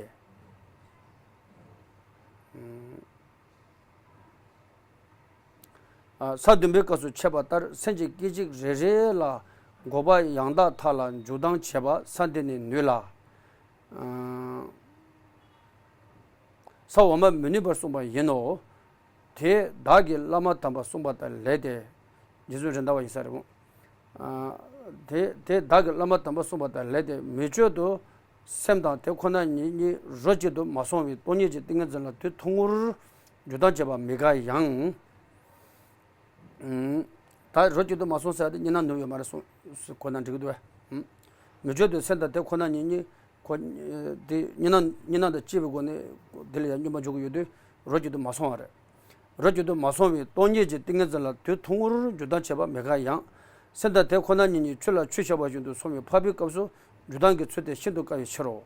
ས་བདུན་པའི་སྐབས་སུ་འཆད་པ་ལྟར་སེམས་ཀྱི་སྐད་ཅིག་རེ་རེ་ལ་འགོག་པ་ཡང་དག་མཐའ་ལ་འཇུག་ལྡང་བྱེད་པ་ས་འདི་ནི་ནུས་ལ། ས་འོག་མ་མི་ནུས་པར་གསུངས་པ་ཡིན་ནོ། དེས་བདག་གི་བླ་མ་དམ་པ་གསུངས་པ་དང་ལས་ཏེ། རྗེ་བཙུན་རེད་མདའ་བ་ཡིན་ས་རེད་མོ། དེ་དེས་བདག་གི་བླ་མ་དམ་པ་གསུངས་པ་དང་ལས་ཏེ་མི་བརྗོད་དུ་སེམས་དང་དེ་ཁོ་ན་ཉིད་གཉིས་རོ་གཅིག་ཏུ་མ་སོང་བའི་སྟོང་ཉིད་ཀྱི་ཏིང་ངེ་འཛིན་ལ་དུས་ཐུང་ངུར་འཇུག་ལྡང་བྱེད་པ་མི་དགའ་ཡང་། ད་རོ་གཅིག་ཏུ་མ་སོང་ཟེར་ཏེ་གཉིས་སྣང་ནུབ་ཡོད་མ་རེད་གསུངས་གོ་ན་འགྲིག་གི་འདུག་བས། མི་བརྗོད་དུ་སེམས་དང་དེ་ཁོ་ན་ཉིད་གཉིས་ཁོ་དེ་གཉིས་སྣང་གཉིས་སྣང་དང་བཅས་པའི་སྒོ་ནས་དེ་ལ་ཡང་སྙོམས་པར་འཇུག་གི་ཡོད་དུས་རོ་གཅིག་ཏུ་མ་སོང་བ་རེད། རོ་གཅིག་ཏུ་མ་སོང་བའི་སྟོང་ཉིད་ཀྱི་ཏིང་ངེ་འཛིན་ལ་དུས་ཐུང་ངུར་འཇུག་ལྡང་བྱེད་པ་མི་དགའ་ཡང་། སེམས་དང་དེ་ཁོ་ན་ཉིད་ཉིད་ཆོས་ལ་ཆོས་བྱ་བ་བཞིན་དུ་སོང་བའི་འཕགས་པའི་སྐབས་སུ་འཇུག་ལྡང་གི་ཚུལ་དེ་ཤིན་ཏུ་དཀའ་བའི་ཕྱིར་རོ།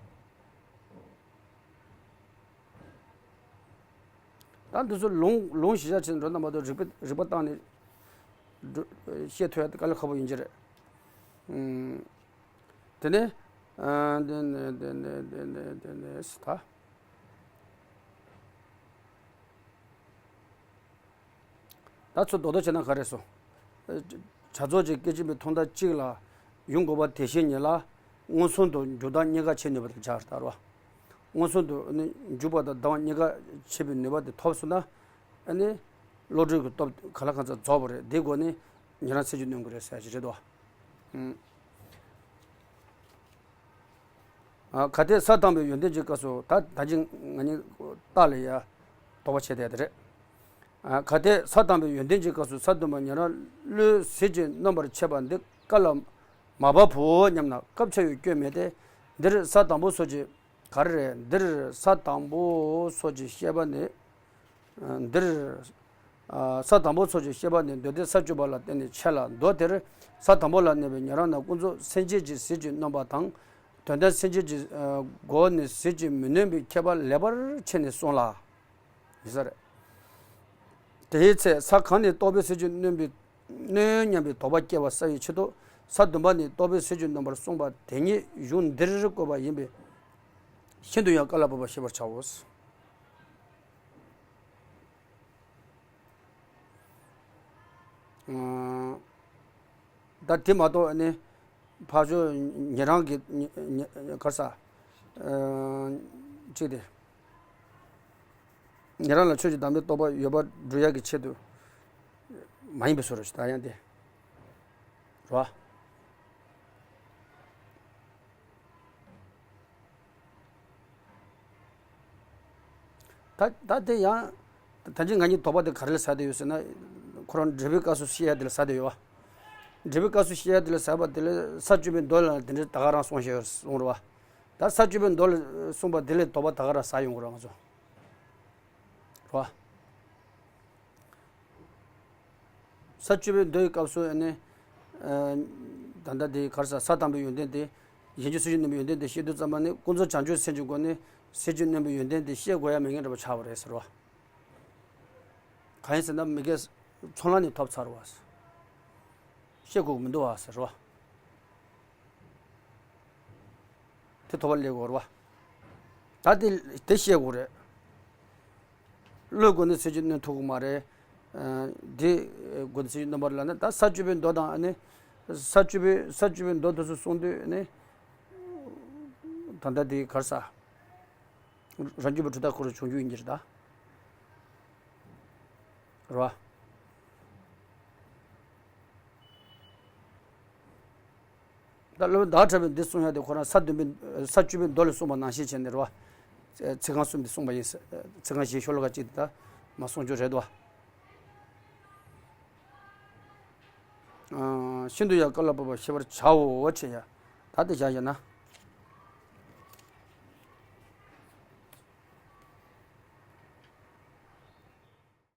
ད་འདི་ཚོ་ལུང་ལུང་གཞི་བཞག་བྱས་ནས་འགྲོ་ན་མ་གཏོགས་རིགས་པ་རིགས་པ་བཏང་ནས་འགྲོ་བཤད་ཐུབ་ཡ་དེ་དཀའ་ལས་ཁག་པོ་ཡིན་གྱི་རེད། ཨུམ། དེ་ནས་ཨ་དེ་ནས་དེ་ནས་དེ་ནས་དེ་ནས་ད། ད་ཚུར་རྡོག་རྡོག་བྱས་ན་ག་རེ་སོང་། བྱ་རྫོགས་ཀྱི་སྐད་ཅིག་མའི་ཐོག་མཐའ་གཅིག་ལ་ཡོང་དགོས་པ་དེ་བཞིན་ཉིད་ལ་མངོན་སུམ་དུ་འཇུག་ལྡང་གཉིས་ཀ་བྱེད་ནུས་པ་དེ་ཆགས་ལྟར་བ། མངོན་སུམ་དུ་ནི་འཇུག་པ་དང་ལྡང་བ་གཉིས་ཀ་བྱེད་པའི་ནུས་པ་དེ་ཐོབ་སོང་ན། ཨ་ནི་བློ་གྲོས་ཀྱི་སྟོབས་གང་ལ་གང་འཚམ་རྫོགས་པ་རེད། དེའི་སྒོ་ནས་ཉན་རང་ཚིག་གཅིག་གནོན་དགོས་རེད་ཟེར་གྱི་རེད་དོ། ཨུམ། ཨ། གལ་ཏེ་ས་དང་པོའི་ཡོན་ཏན་གྱི་སྐབས་སུ་ད་ད་ཅི་ང་གཉིས་རྟགས་ལ་ཡ་དོགས་པ་བྱས་བསྡད་དེ་རེད། ཨ། གལ་ཏེ་ས་དང་པོའི་ཡོན་ཏན་གྱི་སྐབས་སུ་ས་བདུན་པ་ཉན་རང་བློས་ཟིལ་གྱིས་གནོན་པར་བྱེད་པ་འདི་བཀའ་ལ་མ་བབ་བོ་སྙམ་ན་སྐབས་འཆའ་བའི་སྐྱོན་མེད་དེ། འདིར་ས་དང་པོ་སོགས་ཀྱི་ག་རེ་རེད། འདིར་ས་དང་པོ་སོགས་ཀྱི་བཤད་པ་ནི། འདིར། ས་དང་པོ་སོགས་ཀྱི་བཤད་པ་ནི་མདོ་སྡེ་ས་བཅུ་པ་ལ་བརྟེན་ནས་འཆད་ལ། མདོ་དེར་ས་དང་པོ་ལ་གནས་པའི་ཉན་རང་རྣམས་ཀུན་རྫོབ་སེམས་ཅན་གྱི་ཟིལ་གྱིས་གནོན་པ་དང་། དོན་དམ་སེམས་ཅན་གྱི་སྒོ་ནས་ཟིལ་གྱིས་མི་གནོན་པའི་ཁྱད་པར་ལེགས་པར་ཕྱེ་ནས་གསུངས་ལ། ཡིན་ས་རེད། དེའི་ཚེ་ས་གང་ནས་རྟོག་པའི་ཟིལ་གྱིས་གནོན་པའི་གནོན་སྙམ་པའི་དོགས་པ་སྐྱེ་བ་བསལ་བའི་ཆེད་དུ་ས་བདུན་པ་ནས་རྟོག་པའི་ཟིལ་གྱིས་གནོན་པར་གསུངས་པ་དེ་ཉིད་གཞུང་འདིར་བཀོད་པ་ཡིན་པས་ཤིན་ཏུ་ཡང་བཀའ་ལ་བབ་པ་ཤེས་པར་བྱའོ། ད་དེ་མ་གཏོགས་ནི་ཕར་ཕྱོགས་ཉན་རང་གི་གར་ས་གཅིག་དེ་ཉན་རང་ལ་ཆོས་ཀྱི་བདག་མེད་རྟོགས་པ་ཡོད་པར་འགྲུབ་ཡག་གི་ཆེད་དུ་མ་ཡིན་པའི་བཟོ་འདྲ་ཞིག་ད་ཡང་དེ་རོ། ད་ད་དེ་ཡང་ད་ཅི་ང་གཉིས་དོགས་པ་དེ་ག་རེ་ལ་ཟ་དེ་ཡོད་ཟེར་ན། ཁོ་རང་འབྲས་བུའི་སྐབས་སུ་བཤད་ཡ་དེ་ལ་ཟ་དེ་ཡོད་བ། འབྲས་བུའི་སྐབས་སུ་བཤད་ཡ་དེ་ལ་ཟ་བ་དེ་ལས་ས་བཅུ་པའི་མདོ་ལ་དེ་འདྲའི་ད་ག་རང་གསུངས་བཞག་ཡོད་གསུངས་རེད་བ། ད་ས་བཅུ་པའི་མདོ་ལ་གསུངས་པ་དེ་ལས་དོགས་པ་ད་ག་རང་ཟ་ཡོང་གི་རེད་ང་ཚོ། རེད་བ། ས་བཅུ་པའི་མདོའི་སྐབས་སུ་ཨ་ནི། ཨ། ད་ལྟ་དེ་ག་རེ་ཟ། ས་དང་པོའི་ཡོན་ཏན་དེ། གཞན་བརྒྱུད་ས་བཅུ་བདུན་པོའི་ཡོན་ཏན་དེ་བཤད་དུས་ཙམ་པ་ནི་ཀུན་རྫོབ་བྱང་ཆུབ་སེམས་ཀྱི་སྒོ་ནས་ས་བཅུ་བདུན་པོའི་ཡོན་ཏན་དེ་བཤད་དགོས་ཡ་མེད་མཁན་འདྲ་པོ་ཆགས་པ་རེད་ཟེར་བ། གང་ཡིན་ཟེར་ན་མི་དགེ་ཚོགས་ལམ་ནས་ཐོབ་ཚར་བ། བཤད་དགོས་ཀྱི་མི་འདུག་བ་ཟེར་བ། དེ་ཐོབ་པ་ལས་དགོས་རེད་བ། ད་དེ་དེ་བཤད་དགོས་རེད། བློའི་སྒོ་ནས་ས་བཅུ་བསྣོན་ཐུབ་ཀྱི་མ་རེད། ཨ། དེ་སྒོ་ནས་ས་བཅུ་བསྣོན་པ་ལ་ནི་ད་ས་བཅུ་པའི་མདོ་དང་ཨ་ནི། ས་བཅུ་པའི་ས་བཅུ་པའི་མདོ་དེ་ཚོ་གསུང་དུས་ནི། ད་ལྟ་དེ་ག་རེ་ཟ། རང་རྒྱུད་པ་གྲུབ་མཐའ་ཁོ་རང་བྱུང་རྒྱུ་ཡིན་གྱི་རེད་ད། རེད་བ། ད་སློབ་དཔོན་ཟླ་བ་གྲགས་པས་འདི་གསུང་ཡ་དེ་ཁོ་རང་ས་བདུན་པའི་ས་བཅུ་པའི་མདོ་ལ་གསུངས་པ་ནང་བཞིན་བྱས་ནས་རེད་བ། ཚིག་རྐང་གསུམ་དེ་གསུངས་པ་ཡིན། ཚིག་རྐང་བཞི་ཤོ་ལོ་ཀ་གཅིག་དེ་ད་མ་གསུང་རྒྱུ་རེད་དོ། ཨ། ཤིན་ཏུ་ཡང་བཀའ་ལ་སྤོབས་པ་ཤེས་པར་བྱའོ་བྱས་ཡ། ད་དེ་བཞག་ཡ་ན།